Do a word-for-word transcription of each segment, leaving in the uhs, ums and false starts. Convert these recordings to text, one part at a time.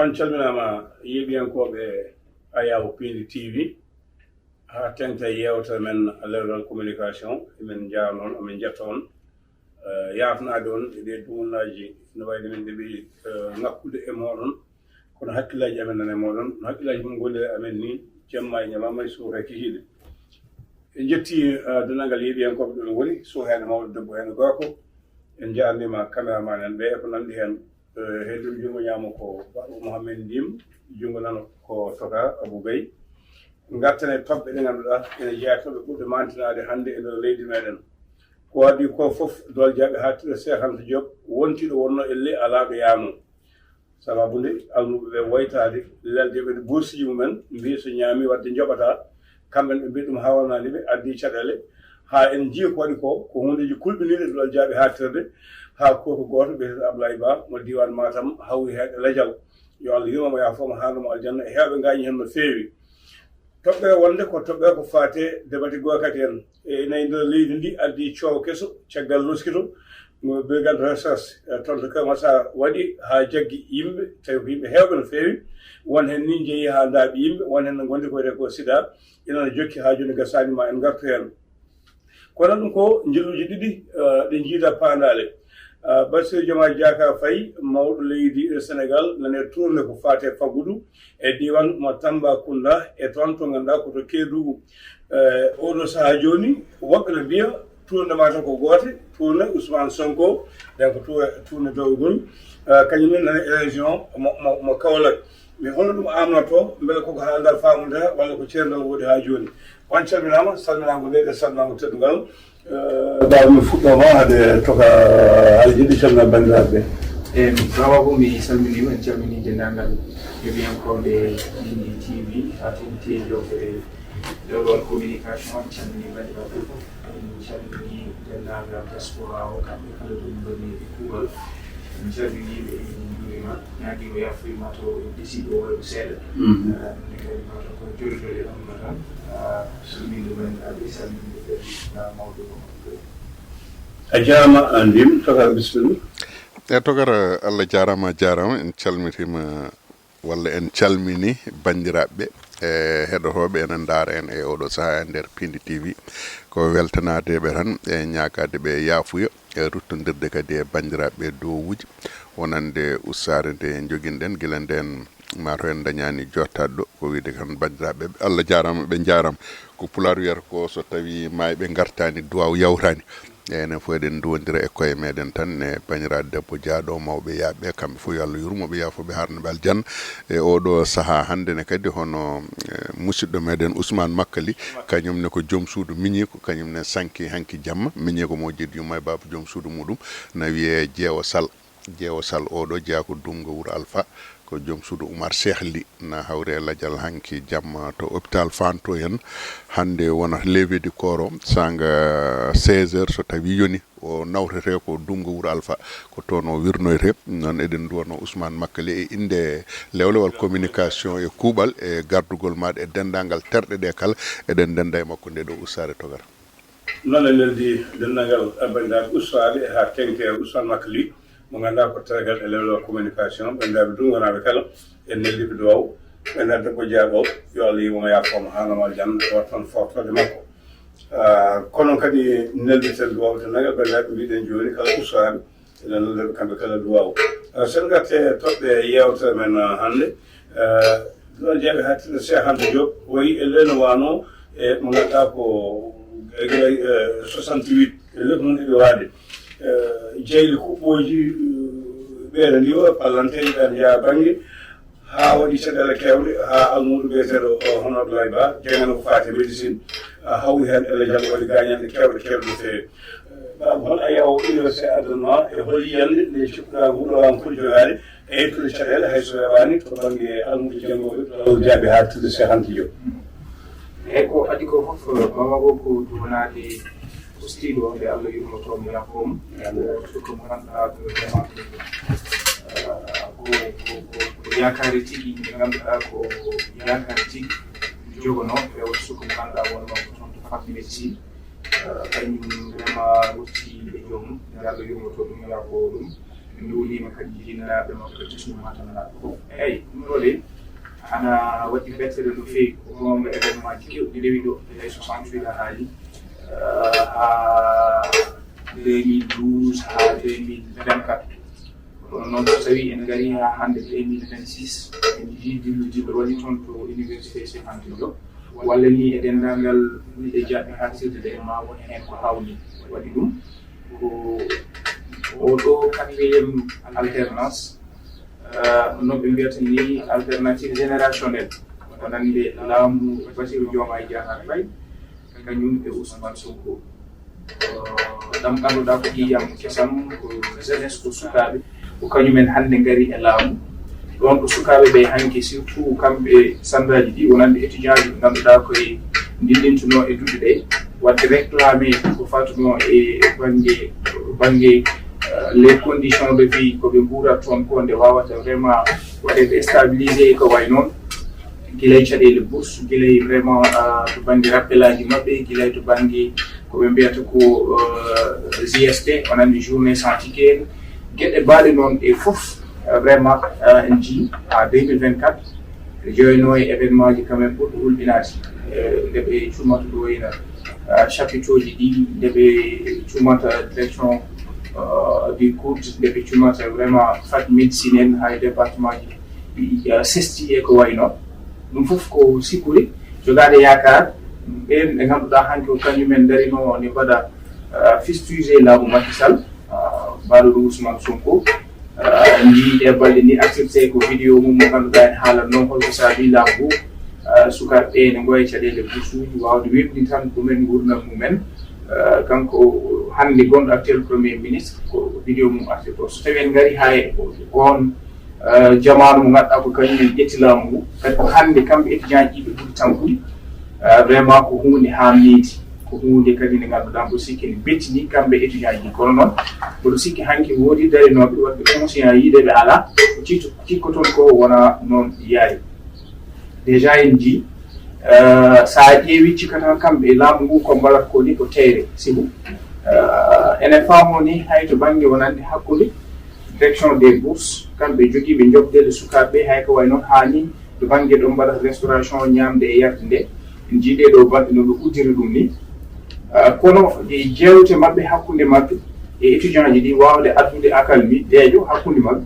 On calminaama, yeeɓiyankooɓe Ayaawo Piindi T V, haa teŋta yeewtere men lewral communication. Emin njaarnoo on, emin njetta on. Eh, yaafnaade on e ɗee dumunaaji, no wayde min ɗeɓi, eh, ŋakkude e mooɗon, kono hakkillaaji amen nana e mooɗon, no hakkillaaji mon ngoni e amen ni, jemma e ñalawma e suuka e kikiiɗe. En njetti, eh, denndaangal yeeɓiyankooɓe ɗo ɓe ngoni, suuka heen e mawɗo, debbo heen e gorko. En njaarniima caméraman en ɓe e ko nanndi heen. Eh, hedduɗo junngo ñaamo ko Baaba Mouhamed Ndim, junngo nano ko Toka Abou Gaye. Ngarten e toɓɓe ɗe ngannduɗaa ene jeyaa toɓɓe ɓurɗe maantinaade hannde e nder leydi meɗen. Ko adii ko fof, Duwal Jaaɓi haaɗtirde Seex Anta Diop wonti ɗo wonnoo ellee, alaa ɗo yaanoo. Sababu nde almuɓe ɓe woytaade, lelde ɓe bourse ji mumen, mbiyi so ñaami waɗde njoɓataa. Kamɓe ɓe mbiyi ɗum hawanaani ɓe, addi caɗeele. Haa en njii ko waɗi ko, ko huundeeji kulɓiniiɗi Duwal Jaaɓi haaɗtirde, haa koko gooto biyeteeɗo Ablaye Ba mo diiwaan Matam hawri heen e lajal. Yo Allah yurmo mo, yaafo mo, haano mo aljanna, e heewɓe ngaañi heen no feewi. Toɓɓe wonde ko toɓɓe ko faate debate goo kadi en. E ina e nder leydi ndi addi coow keso caggal loskito mo Brigade Recherche, eh, toon to Kër Massar waɗi haa jaggi yimɓe, tawi ko yimɓe heewɓe no feewi. Won heen ni njeyi haa ndaaɓi yimɓe, won heen no ngondi ko wiyetee ko sida, ina no jokki haa jooni gasaani ma en ngartu heen. Kono ɗum ko njilluuji ɗiɗi, eh, ɗe njiida paandaale. Eh, Bassirou Diomaye Diakhar Faye, mawɗo leydi Sénégal, nane tourné ko faate faggudu e diiwaan mo Tambacounda e toon to ngannduɗaa ko to Kédougou. Eh, oɗo sahaa jooni, woɓɓe no mbiya tourné mata ko goote, tourné Ousmane Sonko, donc tourné, tourné dowgol, eh, kañum ne nane e région mo, mo, mo Kaolack. Mais hono ɗum amnoto, mbele koko haalngal faamodira walla ko ceerngal woodi haa jooni? On calminaama, salminaango leyɗe, salminaango teddungal. Eh, Baaba, mi fuɗɗooma hade Toka, aɗa jiɗi calmina banndiraaɓe ɓe? Eey, Baaba, ko mi salminiima, en calminii denndaangal yeeɓiyankooɓe Piindi T V, haa teŋti e jokkere lewlewal communication, en calminii banndiraaɓe fof. En calminii denndaangal diaspora o, kamɓe kala to ɓe ngoni e kuuɓal. En calminii ɓe, en njuuriima, ñaagiima yaafuya ma to en ɗesii ɗo wayɓe seeɗa. Mhm. Eh, ɗum ne kadi mataw ko joli joli ɗon no tan. Ah, salminde banndiraaɓe, salminde kadi, ah, mawɗo o. A jaaraama, Ndim, Tokar, bisimilla. E Tokar, Allah jaaraama, a jaaraama. En calmitiima walla en calmini banndiraaɓe e heɗotooɓe ene ndaara en e oɗo sahaa e nder Piindi T V. Ko weltanaade ɓe tan e ñaagaade ɓe yaafuya e ruttondirde kadi e banndiraaɓe dowuuji wonande ustaare nde njoginɗen gila ndeen, mataw en ndañaani jottaade ɗo. Ko wiyde tan banndiraaɓe ɓe, Allah jaaraama, ɓe njaaraama. Ko Pulaar wiyata ko so tawii maayɓe ngartaani, duwaaw yawtaani. Enen fof eɗen nduwondira e koye meɗen tan e banndiraaɗo debbo jaaɗo mawɓe yaaɓe, kamɓe fof yo Allah yurmo ɓe, yaafo ɓe, haarna ɓe aljanna. E oɗo sahaa hannde ne kadi hono, eh, musidɗo meɗen Ousmane Makkali, kañum ne ko joom suudu miñiiko, kañum ne sanki hanki jamma. Miñiiko mo jeeɗi yumma e baaba joom suudu muɗum, na wiyee Jeewo Sal. Jeewo Sal oɗo jeyaa ko Dunngo Wuro Alfa, ko joom suudu Oumar Cheikh Ly, na hawri e lajal hanki jamma to hôpital Fann to heen. Hannde wonata levée du corps o, saanga seize heures so tawii yoni, o nawtetee ko Dunngo Wuro Alfa, ko toon o wirnoytee. Noon eɗen nduwanoo Ousmane Makkali e innde lewlewal communication e kuuɓal e gardugol maaɗa e denndaangal terɗe ɗe kala, eɗen ndennda e makko nde ɗo ustaare Tokar. Noon en neldi denndaangal banndiraaɓe ustaade haa teŋti e Ousmane Makkali, mo ngannduɗaa ko tergal e lewlewal communication, banndiraaɓe dunngonaaɓe kala, en neldi ɓe duwaaw, banndiraaɗo debbo jaaɓo, yo Allah yurmo mo, yaafo mo, haarna mo aljanna, waɗa toon fooftorde makko. Ah, kono kadi nelditen duwaaw denndaangal banndiraaɓe mbiɗen jooni kala ustaade, ene nodda ɓe kamɓe kala duwaaw. Ah, so en ngartii e toɓɓe yeewtere men, ah, hannde, eh, Duwal Jaaɓi haaɗtirde Cheikh Anta Diop, wayi ellee no waanoo e mo ngannduɗaa ko e gila, eh, soixante-huit, ellee ko noon ɗiɗi waade. Eh, jeyli kuɓɓooji, eh, ɓeeɗa ndiwa, pallanteeji ɓeeɗa njeyaa bannge, haa waɗi caɗeele keewɗe, haa almuudo biyeteeɗo o, hono Abdoulaye Ba, jannganoo ko faati e médecine, ah, hawri heen e lajal, waɗi gaañanɗe keewɗe, keewɗe no feewi. Eh, Baaba, hol Ayaawo Université addanmaa e hol yiyannde nde cikkuɗaa nguɗo am foti jogaade? E ittude caɗeele hay so weeɓaani to bannge almuɓe janngooɓe to Duwal Jaaɓi haaɗtirde Cheikh Anta Diop. Eey, ko adii ko fof, Bamako ko duwanaade ustiiɗo o nde Allah yurmoto mo, yaafo mo. Ko suka mo ngannduɗaa ko vraiment, eh, ko, ko, ko, ko yaakaare tigi, nde ngannduɗaa ko yaakaare tigi jogonoo, e o suka mo ngannduɗaa wonnoo ko toon to fac médecine. Eh, kañum vraiment rutti e joom mum, nde Allah yurmoto ɗum, yaafo ɗum. Nduwniima kadi jinnaaɓe makko e kisnumaatanaaɓe. Eyi, ɗum ɗo de ana waɗi bettere no feewi. Ko goonga, événement ji kewɗi rewi ɗo e soixante-huit a haali haa deux mille douze haa deux mille vingt-quatre. Kono noon, so tawii en ngarii haa hannde deux mille vingt-six, en njiyii dillu dillu waɗi toon to université Cheikh Anta Diop, walla nii e denndaangal ɗe jaɓɓe haaɗtirde ɗe, ma won heen ko hawni waɗi ɗum. Ko oɗo quatrième alternance, no ɓe mbiyata ni, alternative générationnelle, wonande laamu Bassirou Diomaye Diakhar Faye, kañum e Ousmane Sonko. Ɗam ngannduɗaa ko ƴiiƴam kesam, ko jeunesse, ko sukaaɓe, ko kañumen hannde ngari e laamu. Ɗoon ɗo sukaaɓe ɓe hanki, surtout kamɓe sandaaji ɗi, wonande étudiant ji ɓe ngannduɗaa koye ndillintunoo e duɗe ɗe, waɗde réclamé ko fatunoo e bannge, bannge les conditions de vie ko ɓe nguurata toon ko, nde waawata vraiment waɗeede stabilisé e ko wayi noon. Gila e caɗeele bourse, gila e vraiment to bannge rappelaaji maɓɓe, gila e to bannge ko ɓe mbiyata ko J S T, wonande journée sans ticket en. Geɗe baaɗe noon ɗe fof, vraiment en njii haa deux mille vingt-quatre joyno e événement ji quand même ɓurɗo hulɓinaade, nde ɓe cummata ɗo ina chapiteau ji ɗi, nde ɓe cummata direction du cours, nde ɓe cummata vraiment fac médecine en, haa e département ji sesti e ko wayi noon. Ɗum fof ko sikkude, jogaade yaakaar, ɓeen ɓe ngannduɗaa hanki ko kañumen ndarinoo ne mbaɗa fustige laamu Macky Sall, baaɗo ɗo Ousmane Sonko. En njiyii ɗee balɗe ni accepté ko vidéo mum mo ngannduɗaa en haalatnoo holko saabii laamu ngu. Sukaaɓe ɓe ne ngoya caɗeele boursuuji, waawde weɓni tan ɗumen nguurndam mumen. Kanko hannde gonɗo actuel premier ministre, ko vidéo mum accepté. So tawii en ngarii haa e oon jamaanu mo ngannduɗaa ko kañum en ƴetti laamu ngu, kadi ko hannde kamɓe étudiant ji ɓe ɓuri tampude. Vraiment ko huunde haamniide, ko huunde kadi nde ngannduɗaa mboɗo sikki ne bettini kamɓe étudiant ji. Kono noon mboɗo sikki hanki woodi darinooɓe waɗɓe conscient yiide ɓe alaa, ko cikkoton ko wonaa noon yaari. Déjà en njii, so a ƴeewi cikkata kamɓe laamu ngu ko mbaɗata ko ni ko teere sibu. Enen faamoo ni hay to bannge wonande hakkunde direction des bourses, kamɓe jogiiɓe njoɓdele sukaaɓe ɓe, hay ko wayi noon haa ni to bannge ɗo mbaɗata restauration ñaamde e yarde nde, en njii ɗee ɗoo balɗe no ɓe uddiri ɗum ni. Kono e jeewte maɓɓe hakkunde maɓɓe e étudiant ji ɗi waawde addude akalmi deeƴo hakkunde maɓɓe,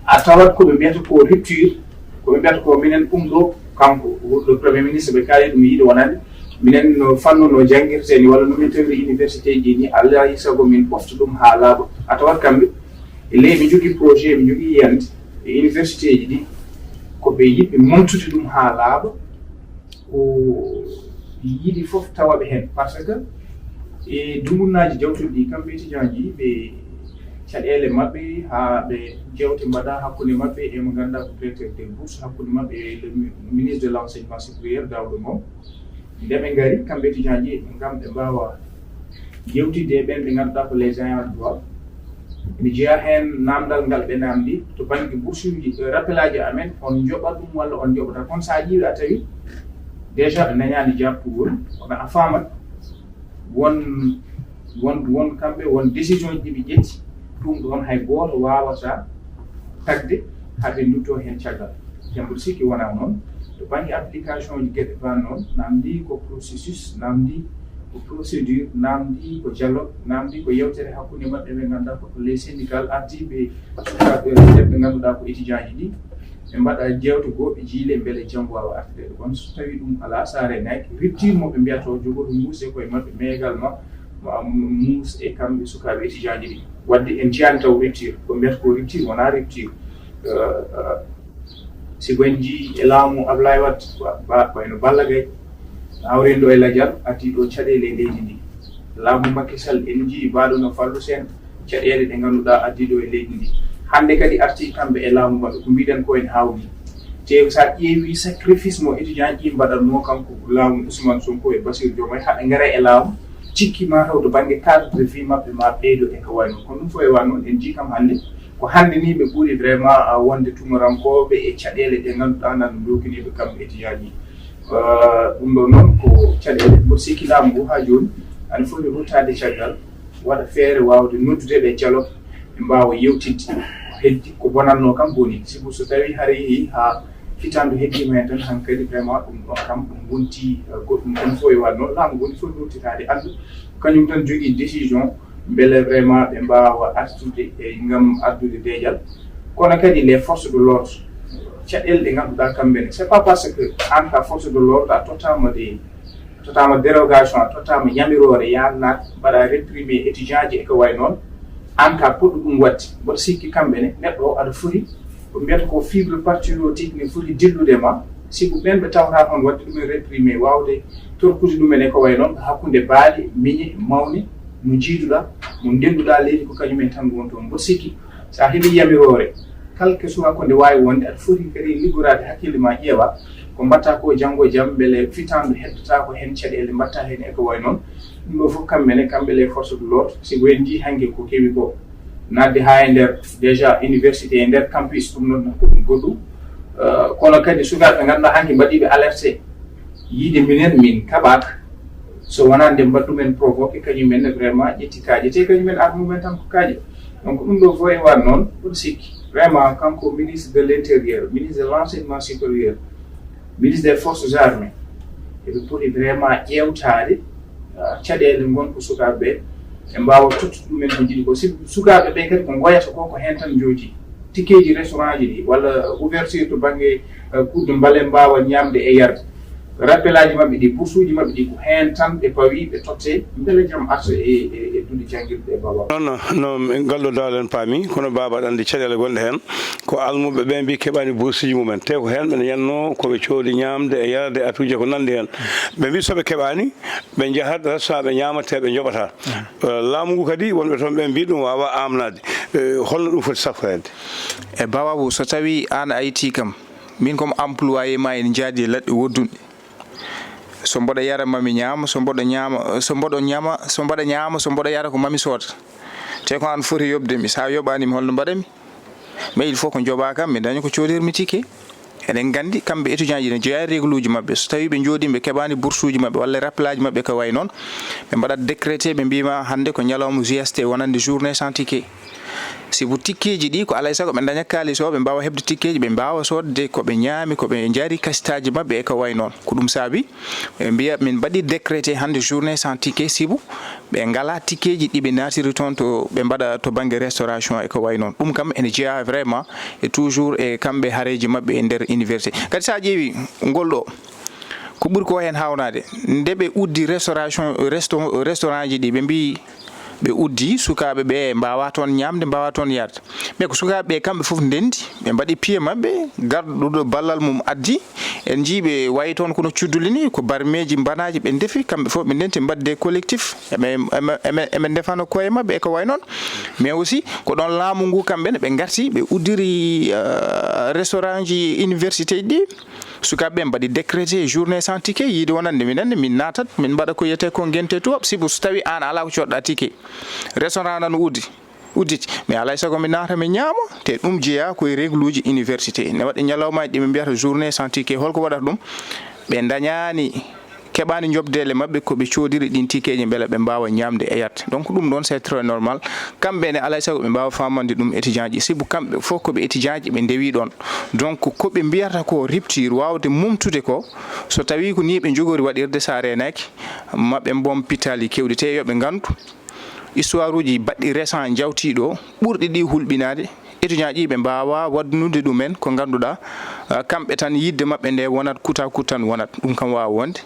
a tawat ko ɓe mbiyata ko rupture, ko ɓe mbiyata ko minen ɗum ɗo, kanko le premier ministre ɓe kaali ɗum yiɗi wonande minen no fannu no janngirtee ni walla no min tawiri université ji ni, alaa e sago min ɓofta ɗum haa laaɓa. A tawat kamɓe e ley ɓe njogii projet, ɓe njogii yiyannde e université ji ɗi, ko ɓe yiɗɓe momtude ɗum haa laaɓa. Ko yiɗi fof tawa ɓe heen, par ce que e dumunnaji jawtuɗi ɗi kamɓe étudiant ji ɓe caɗeele maɓɓe haa ɓe jewte mbaɗa hakkunde maɓɓe e mo ngannduɗaa ko directeur des bourses, hakkunde maɓɓe e le mi- ministre de l'enseignement supérieur Daouda Ngom. Nde ɓe ngari kamɓe étudiant ji ngam ɓe mbaawa yewtidde e ɓeen ɓe ngannduɗaa ko les ayants droit. Mi jeyaa heen naamndal ngal ɓe naamndi to bannge boursuuji, rappelaaji amen, on njoɓat ɗum walla on njoɓata? Kono so a ƴeewi a tawi déjà ɓe ndañaani jaaɓtugol, kono a faamat won won won kamɓe won décision ji ɓe ƴetti, ɗum ɗoon hay gooto waawataa tagde haa ɓe ndutto heen caggal. Te mboɗo sikki wonaa noon. To bannge application ji geɗe baan noon, naamndi ko processus, naamndi ko procédure, naamndi ko dialogue, naamndi ko yewtere hakkunde maɓɓe ɓe ngannduɗaa ko les syndicats ardiiɓe sukaaɓe ɓe ngannduɗaa ko étudiant ji ɗi. Ɓe mbaɗa jeewte goo, ɓe jiile mbele janngo waawa artireede. Kono so tawii ɗum alaa, so a reenaaki, rupture mo ɓe mbiyata o jogoto muus e koye maɓɓe, mais également muus e kamɓe sukaaɓe étudiant ji ɗi. Waɗde en njiyaani taw rupture, ko mbiyata ko rupture wonaa rupture. Sibu en njii e laamu Ablaye Wade, ba koyno Balla Gaye, hawrindo e lajal, addi ɗo caɗeele e leydi ndi. Laamu Macky Sall en njii baaɗo no Fallou Sène, caɗeele ɗe ngannduɗaa addi ɗo e leydi ndi. Hannde kadi arti kamɓe e laamu maɓɓe, ko mbiɗen ko en hawri. Te so a ƴeewi sacrifice mo étudiant ji mbaɗatnoo kanko laamu Ousmane Sonko e Bassirou Diomaye haa ɓe ngara e laamu, cikki ma taw to bannge cadre de vie maɓɓe ma ɓeydo e ko wayi noon. Kono ɗum fof e wa noon en njii kam hannde ko hannde ni ɓe ɓuri vraiment wonde tumurankooɓe e caɗeele ɗe ngannduɗaa nana ndookiniiɓe kamɓe étudiant ji. Ɗum ɗo noon ko caɗeele mboɗo sikki laamu ngu haa jooni ana foti ruttaade caggal, waɗa feere waawde noddude ɓe dialogue, Ɓe mbaawa yewtidde ko heddi, ko bonatnoo kam boni. Sibu so tawii hara yehii haa fitaandu heddiima heen tan, hankadi vraiment ɗum ɗon kam ɗum wonti, eh, goɗɗum tan fof e waɗ noon. Laamu woni fof luttitaade anndu, kañum tan jogii décision mbele vraiment ɓe mbaawa artude e ngam addude deejal. Kono kadi les forces de l'ordre, caɗeele ɗe ngannduɗaa kamɓe ne, c'est pas parce que aan ka force de l'ordre a tottaama de, tottaama dérogation, a tottaama yamiroore yaa naat mbaɗa réprimer étudiant ji e ko wayi noon, aan ka poɗɗo ɗum waɗde. Mboɗo sikki kamɓe ne, neɗɗo o aɗa foti, ko mbiyata ko fibre patriotique ne foti dillude ma, sibu ɓeen ɓe tawata toon waɗde ɗum en réprimer, waawde torkude ɗum en e ko wayi noon, hakkunde baaɗe, miñe, mawne, mo njiiduɗaa, mo ndenduɗaa leydi, ko kañum en tan woni toon. Mboɗo sikki so a heɓii yamiroore, kala que soit ko nde waawi wonde, aɗa foti kadi liggoraade hakkille ma, ƴeewa ko mbaɗta ko janngo e jam, mbele fitaandu heddotaako heen caɗeele mbaɗta heen e ko wayi noon. Ɗum ɗo fof kamɓe ne, kamɓe les forces de l'ordre, si ko en njii hanki ko kewi ko naatde haa e nder déjà université, e nder campus, ɗum noon ko ɗum goɗɗum. Eh, kono kadi sukaaɓe ɓe ngannduɗaa hanki mbaɗiiɓe alerté, yiide minen min kaɓaaka. So wonaa nde mbaɗɗumen provoqué, kañum en ne vraiment ƴetti kaaƴe, te kañum en armumen tan ko kaaƴe. Donc ɗum ɗo fof e waɗ noon, mboɗo sikki vraiment kanko ministre de l'intérieur, ministre de l'enseignement supérieur, ministre des forces armées, eɓe poti vraiment ƴeewtaade, ah, caɗeele ngon ko sukaaɓe ɓe, ɓe mbaawa tottude ɗumen ko njiɗi ko. Si sukaaɓe ɓe kadi ko ngoyata ko, ko heen tan njooji. Tikeeji restaurant ji ɗi, walla ouverture to bannge, eh, kuuɗe mbale mbaawa ñaamde e yarde. Rappelaaji maɓɓe ɗi, boursuuji maɓɓe ɗi, ko heen tan ɓe pawi, ɓe totte, mbele jam arta e, e, e duɗe janngirɗe e Baaba. Noon, no, no, ngal ɗo dawal en paami, kono Baaba aɗa anndi caɗeele gonɗe heen, ko almuɓe ɓe mbi keɓaani boursuuji mumen, te ko heen ɓe ñannoo, ko ɓe coodi ñaamde e yarde, atuuje ko nanndi heen. Ɓe mbi so ɓe keɓaani, ɓe njahat restaurant, ɓe ñaama, te ɓe njoɓataa. Eh, laamu ngu kadi, wonɓe toon ɓe mbi ɗum waawaa aamnaade. Eh, holno ɗum foti safroreede? E Baaba Abu, so tawii aan a itti kam, min ko mi employé ma, ene njaadi e laɗɗe woɗɗunɗe. So mboɗo yara, ma mi ñaama, so mboɗo ñaama, so mboɗo ñaama, so mboɗo ñaama, so mboɗo yara ko ma mi sooda. Te ko aan foti yoɓde mi, so a yoɓaani mi, holno mbaɗa mi? Mais il faut ko njoɓaa kam, mi daña ko coodirmi ticket. Eɗen nganndi kamɓe étudiant ji ne jeyaa e règle uji maɓɓe. So tawii ɓe njooɗii ɓe keɓaani bourse uji maɓɓe walla rappelaaji maɓɓe ko wayi noon, ɓe mbaɗat décrété, ɓe mbiima hannde ko ñalawma J S T, wonande journée sans ticket. Sibu tikkeeji ɗi ko alaa e sago ɓe ndaña kaalis o, ɓe mbaawa heɓde tikkeeji, ɓe mbaawa soodde ko ɓe ñaami, ko ɓe njari, kasitaaji maɓɓe e ko wayi noon. Ko ɗum saabi ɓe mbiya min mbaɗi décrété hannde journée sans ticket, sibu ɓe ngalaa tikkeeji ɗi ɓe naatiri toon to ɓe mbaɗa to bannge restauration e ko wayi noon. Ɗum kam ene jeyaa vraiment e toujours e kamɓe hareeji maɓɓe e nder université. Kadi so a ƴeewi ngol ɗo, ko ɓuri ko heen haawnaade, nde ɓe uddi restauration, resto-, restaurant ji ɗi, ɓe mbii ɓe uddi, sukaaɓe ɓe mbaawaa toon ñaamde, mbaawaa toon yarde. Mais ko sukaaɓe ɓe kamɓe fof ndenndi, ɓe mbaɗi piye maɓɓe, garɗo ɗo ballal mum addi, en njii ɓe wayi toon kono cudduli ni, ko barmeeji mbanaaji ɓe ndefi, kamɓe fof ɓe ndenti, ɓe mbaɗi des collectifs, eɓe, eɓe, eɓe, eɓe ndefano koye maɓɓe e ko wayi noon. Mais aussi ko ɗoon laamu ngu kamɓe ne ɓe ngarti, ɓe uddiri, euh, restaurant ji université ɗi. Sukaaɓe ɓe mbaɗi décrété journée sans ticket, yiide wonande minen, min naatat, min mbaɗa ko wiyetee ko ngente tubaab, sibu so tawii aan alaa ko coodɗaa ticket, restaurant nana uddi, udditi, mais alaa e sago mi naata mi ñaama, te ɗum jeyaa ko e règle uji université. Ne waɗi ñalawmaaji ɗi ɓe mbiyata journée sans ticket, holko waɗata ɗum? Ɓe ndañaani, keɓaani njoɓdeele maɓɓe ko ɓe coodiri ɗin tikeeji mbele ɓe mbaawa ñaamde e yarde. Donc ɗum ɗoon c'est très normal. Kamɓe ne alaa e sago ɓe mbaawa faamande ɗum étudiant ji, sibu kamɓe fof ko ɓe étudiant ji, ɓe ndewi ɗoon. Donc ko ɓe mbiyata ko rupture, waawde mumtude ko, so tawii ko nii ɓe njogori waɗirde, so a reenaaki, ma ɓe mboom pittaali keewɗi, te yo ɓe nganndu histoire uji baɗɗi récent njawtii ɗo, ɓurɗi ɗi hulɓinaade, étudiant ji ɓe mbaawaa waɗnude ɗumen ko ngannduɗaa, ah, kamɓe tan yiɗde maɓɓe nde wonat kuta kut tan wonat. Ɗum kam waawaa wonde.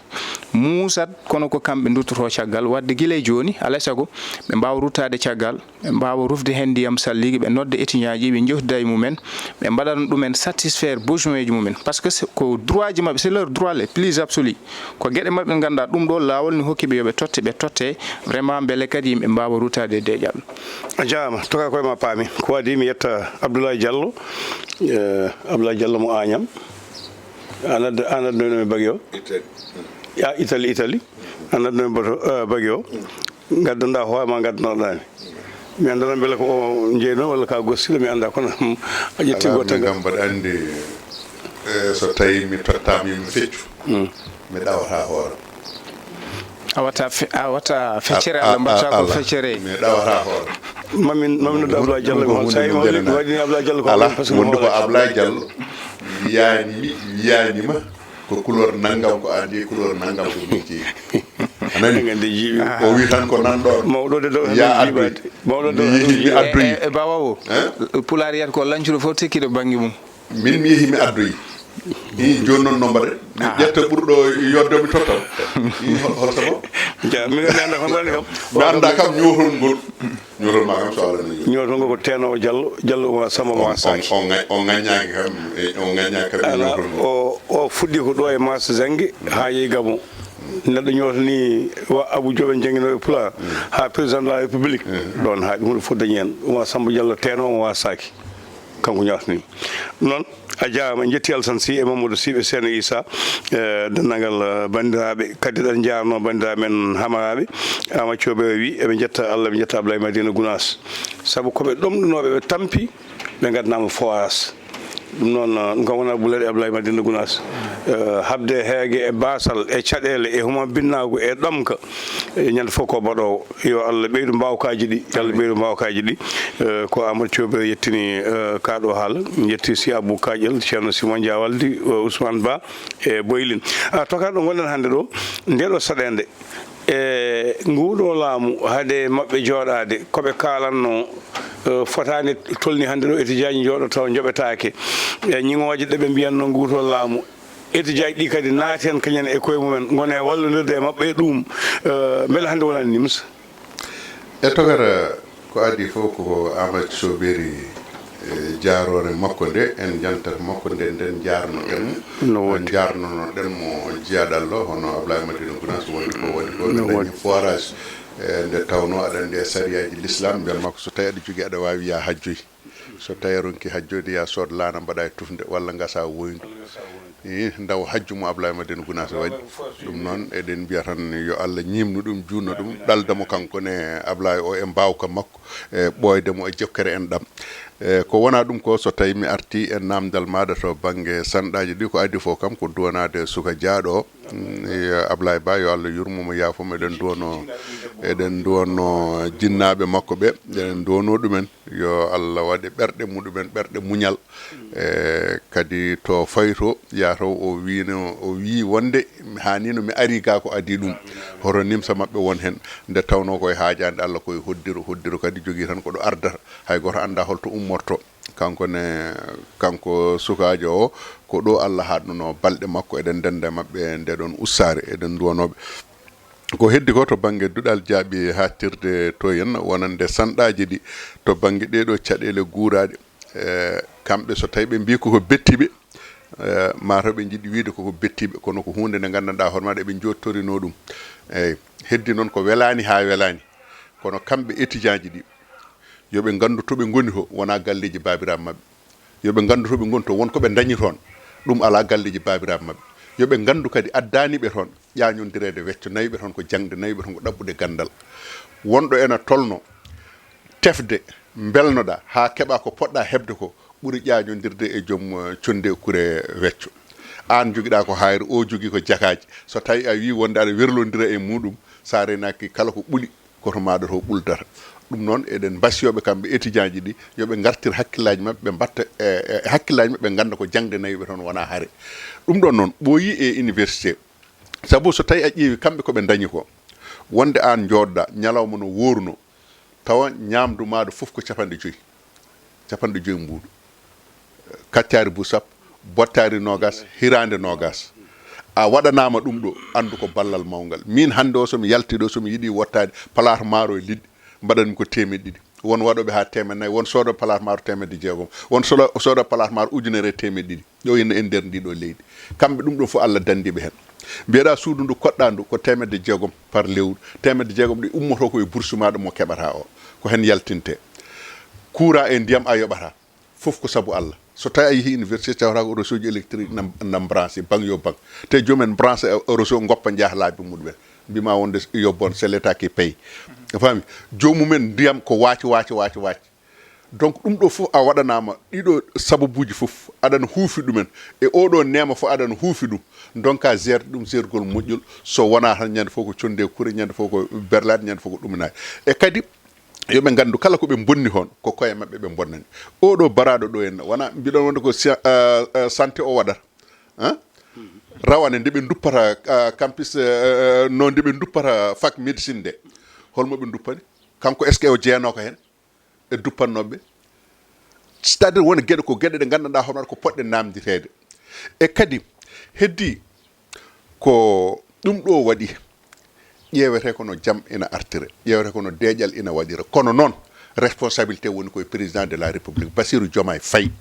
Muusat, kono ko kamɓe nduttotoo caggal. Waɗde gila e jooni, alaa e sago ɓe mbaawa ruttaade caggal, ɓe mbaawa rufde heen ndiyam salliiga, ɓe nodda étudiant ji, ɓe njewtida e mumen, ɓe mbaɗana ɗumen satisfaire besoin ji mumen. Parce que c'est, ko droit ji maɓɓe, c'est leur droit le plus absolu. Ko geɗe maɓɓe ɗe ngannduɗaa ɗum ɗo laawol ne hokki ɓe yo ɓe totte, ɓe totte vraiment mbele kadi yimɓe mbaawa ruttaade e deeƴal. A jaaraama, toka koye ma paami. Ko waɗi mi yetta Abdoulaye Diallo, eh, Abdoulaye Diallo mo Agnam. An adda-, an adduno mi bagi o? Italie. Ya, Italie, Italie. An adduno mi boto, eh, bagi o. Ngaddanɗaa hoore ma, ngaddanɗaa mi. Mi anndaa mbele ko o jeynoo walla ka gossila, mi anndaa, kono a ƴetti. Alaa, goto min kam mbaɗa anndi, eh, so tawi mi tottaama yo mi feccu, mm, mi ɗawata hoore. A wata fe-, a wata feccere, a, Allah a, mbaɗta ko Allah. Feccere. Mi ɗawata hoore. Mamin, mamin nodda Abdoulaye Diallo, mi hool. Sa yi mi hooli, mi waɗini Abdoulaye Diallo ko Ala, parce que mi wonde ko hoolaa. Ablaye Diallo wiyani mi, wiyani ma ko couleur nanngam ko adii, couleur nanngam ko min ceeɗi. A nani? Eɗen nganndi jiiɓi. O wi tan ko nan ɗoon. Mawɗo de ɗo Ya hannde addoy. Jiiɓaade. Mawɗo de Mi ɗo yehi, mi jiiɓaade. addoyi. E, e bawa o, pulaar yiyata ko lañcuɗo fof tekkiɗo bannge mum. Min mi yehi, mi addoyi. I, jooni noon no mbaɗen? Mi ƴetta ɓurɗo yodde, mi tottam. I, hol, hol sabu? Ja, mi mi annda ko mbaɗi kam. Mi annda kam ñootol ngol. Ñootol ma kam so Allah no yowi. Ñootol ngol ko Teenowo Diallo, Diallo Oumar Samba Oumar Saki. O ŋaññaaki kam e ñootol ngol. O fuɗɗi ko ɗo e Maas Zangi haa yehi Gabon. Neɗɗo ñootani wa Abou Diop en jannginooɓe pulaar haa président de la république. Ɗoon haa ɗum fof dañi heen. Oumar Samba Diallo Teenowo Oumar Saki. Kanko ñaatani. Noon, a jaaraama, en njetti Alsan Sy e Mamadou Sy ɓe Seeno Issa, e denndaangal, eh, banndiraaɓe. Kadi eɗen njaarnoo banndiraaɓe men Hamaraaɓe. Ama Coobe o wi, eɓe njetta Allah, eɓe njetta Ablaye Madina Gunaas. Sabu ko ɓe ɗomɗunooɓe, ɓe tampi, ɓe ngadanaama forage. Ɗum noon, eh, ɗum kam wonaa bulleɗe Ablaye Madina Gunaas. Eh, haɓde heege e baasal e caɗeele e huma binnaagu e ɗomka, e ñande fof ko baɗoowo. Yo Allah ɓeydu mbaawkaaji ɗi, yo Allah ɓeydu mbaawkaaji ɗi. Eh, ko Amadou Thiobe yettini, eh, kaa ɗo haala, yetti si Abou Kaƴel, Ceerno Simon Diawaldi, eh, Ousmane Ba e Boylin. Ah, to kaa ɗo ngonɗen hannde ɗo, nde ɗo saɗeende, e nguuɗo laamu, hade maɓɓe jooɗaade, ko ɓe kaalanno, eh, fotaani tolni hannde ɗo, etijaaji njooɗo taw njoɓetaake. E ñiŋooje ɗe ɓe mbiyanno nguuto laamu, etijaaji ɗi kadi naati heen kañen e koye mumen, ngone wallondirde e maɓɓe e ɗum. Eh, mbele hannde wonani nimsa? E togata ko adii fof ko Amadou Thiobe, e jaaroore makko nde, en njantat makko nde, nden njaarnoɗen. No woodi. Njaarnonoɗen mo Jiyaaɗo Allah, hono Ablaye Madina Gunaas wonde ko waɗi ko, ɓe dañi forage. E nde tawnoo aɗa anndi e sariyaaji l'islam, mbiyat makko so tawi aɗa jogii aɗa waawi yaa hajjoy. So tawi a ronki hajjoyde, yaa sood laana mbaɗa e tufnde walla ngasa woyndu. I, ndaw hajju mo Ablaye Madina Gunaas waɗi. Ɗum noon eɗen mbiya tan yo Allah ñiimnu ɗum, juutno ɗum, ɗalda mo kanko ne Ablaye o e mbaawka makko, e ɓooyde mo e jokkere en ɗam. E ko wonaa ɗum ko, so tawi mi arti e naamndal maaɗa to bannge sanɗaaji ɗi, ko adii fof kam ko duwanaade suka jaaɗo o. Mm, e Ablaye Ba, yo Allah yurmo mo, yaafo mo. Eɗen duwano, eɗen duwano jinnaaɓe makko ɓe, eɗen duwano ɗumen. Yo Allah waɗe ɓerɗe muɗumen ɓerɗe muñal. E kadi to fayto, yaa taw o wiino, o wii wonde mi haanino mi ari ga ko adii ɗum. Hoto nimsa maɓɓe won heen, nde tawnoo koye haajaande Allah, koye hoddiro, hoddiro kadi jogii tan ko ɗo ardata. Hay gooto anndaa hol to ummortoo. Kanko ne, kanko sukaajo o, ko ɗo Allah haaɗnunoo balɗe makko, eɗen ndennda e maɓɓe nde ɗoon ussaare, eɗen nduwanoo ɓe. Ko heddi ko to bannge duɗal jaaɓi haaɗtirde to en, wonande sanɗaaji ɗi, to bannge ɗee ɗoo caɗeele guuraaɗe, e, kamɓe so tawi ɓe mbii koko betti ɓe, e, mataw ɓe njiɗi wiyde koko betti ɓe, kono ko huunde nde nganndanɗaa hoore maɗa eɓe njooɗtorinoo ɗum. Eeyi, heddi noon ko welaani haa welaani, kono kamɓe etijaaji ɗi, yo ɓe nganndu to ɓe ngoni to wonaa galleeji baabiraaɓe maɓɓe. Yo ɓe nganndu to ɓe ngoni to, won ko ɓe ndañi toon, ɗum alaa galleeji baabiraaɓe maɓɓe. Yo ɓe nganndu kadi addaani ɓe toon ƴaañondireede wecco, nawi ɓe toon ko jaŋde, nawi ɓe toon ko ɗaɓɓude ganndal. Wonɗo ena tolno tefde, mbelnoɗaa haa keɓaa ko poɗɗaa heɓde ko, ɓuri ƴaañondirde e joom, eh, connde e kure wecco. Aan njogiɗaa ko haayre, o jogii ko jakaaji. So tawi a wii wonde aɗa werlondira e muɗum, so a reenaaki kala ko ɓuli, ko to maaɗa to ɓuldata. Ɗum noon, eɗen mbasiyoo ɓe kamɓe etijaaji ɗi, yo ɓe ngartir hakkillaaji maɓɓe, ɓe mbaɗta e, e hakkillaaji maɓɓe, ɓe ngannda ko jaŋde nawi ɓe toon, wonaa hare. Ɗum ɗoon noon ɓooyii e université. Sabu so tawi a ƴeewi kamɓe ko ɓe ndañi ko, wonde aan njooɗoɗaa, ñalawma no wooruno, tawa ñaamdu maaɗa fof ko capanɗe joyi, capanɗe joyi mbuuɗu, kaccaari buu sappo, bottaari noogaas, hiraande noogaas. A waɗanaama ɗum ɗo, anndu ko ballal mawngal. Miin hannde o, so mi yaltii ɗo, so mi yiɗi wottaade palaat maaro e liɗɗi, mbaɗanmi ko teemeɗɗe ɗiɗi. Won waɗooɓe haa teemeɗɗe nayi, won soodooɓe palaat maaro teemedde jeegom, won solo-, soodooɓe palaat maaro ujunere e teemeɗɗe ɗiɗi. Ɗo ine e nder ndi ɗo leydi. Kamɓe ɗum ɗo fof Allah danndi ɓe heen. Mbiyeɗaa suudu ndu koɗɗaa ndu ko teemedde jeegom par lewru. Teemedde jeegom ɗi ummotoo ko e bursu maaɗa mo keɓataa o. Ko heen yaltinte. Courant e ndiyam a yoɓataa. Fof ko sabu Allah. So tawi a yehi université, tawata ko réseau ji électrique nam, nam branché, bang yo bang. Te joomen branché réseau, goppa njaha laabi muɗumen. Mbima wonde yo bon, c'est l'État qui paye. A faami? Joomumen ndiyam ko waaco, waaco, waaco, waaco. Donc ɗum ɗo fof a waɗanama, ɗiɗo sababuji fof aɗana huufi ɗumen. E oɗo neema fof aɗana huufi ɗum. Donc a gère ɗum gérgol moƴƴol. So wona tan ñande fof ko conde kure, ñande fof ko berlade, ñande fof ko ɗuminade. E kadi Yo ɓe nganndu kala ko ɓe mbonni heen, ko koye maɓɓe ɓe mbonnani. Oɗo baraaɗo ɗo en, wona mbiɗon wonde ko si- eh, eh, santé o waɗata, hein? Rawane nde ɓe duppata, eh, campus, eh, eh, no nde ɓe duppata fac médecine nde, holmo ɓe duppani? Kanko, est-ce que o jeenooka heen e duppannooɓe? C'est-à-dire, won geɗe, ko geɗe ɗe nganndanɗaa hono waɗa ko poɗɗe naamndeteede. E kadi, heddi ko ɗum ɗo waɗi, ƴeewete kono jam ina artire, ƴeewete kono deeƴal ina waɗira. Kono noon, responsabilité woni koye président de la République, Bassirou Diomaye Faye.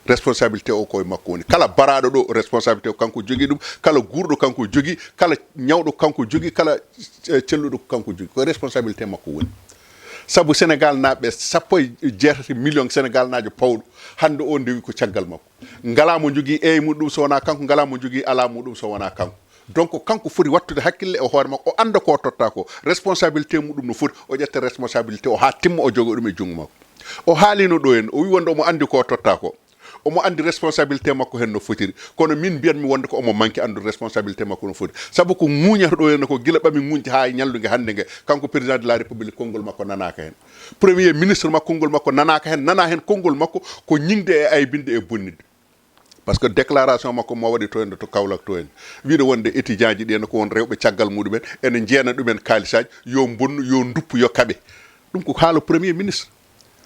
Responsabilité o koye makko woni. Kala baraaɗo ɗo, responsabilité o kanko jogii ɗum. Kala guurɗo kanko jogii. Kala ñawɗo kanko jogii. Kala, eh, celluɗo ko kanko jogii. Ko responsabilité makko woni. Sabu Sénégal naaɓe sappo e jeetati million Sénégal naajo pawɗo. Hannde o ndewi ko caggal makko. Ngalaa mo jogii eey muɗum so wonaa kanko. Ngalaa mo jogii alaa muɗum so wonaa kanko. Donc, kanko foti wattude hakkille e hoore makko, o annda ko o totta ko. Responsabilité muɗum no foti, o ƴetta responsabilité o haa timma, o joga ɗum e junngo makko. O haalino ɗo en, o wi wonde omo anndi ko o totta ko. Omo anndi responsabilité makko heen no fotiri. Kono min mbiyatmi wonde ko omo manque anndude responsabilité makko no foti. Sabu ko ŋuuñata ɗo en ko gila ɓami ŋuuñde haa e ñalluge hannde nge, kanko président de la République konngol makko nanaaka heen. Premier ministre makko konngol makko nanaaka heen, nana heen konngol makko ko ñiŋde e aybinde e bonnitde. Par ce que déclaration makko mo waɗi to en to Kaolack to en, wiide wonde étudiant ji ɗi en ko won rewɓe caggal muɗumen, ene njeena ɗumen kaalisaaji, yo mbonnu, yo nduppu, yo kaɓe. Ɗum ko haala premier ministre.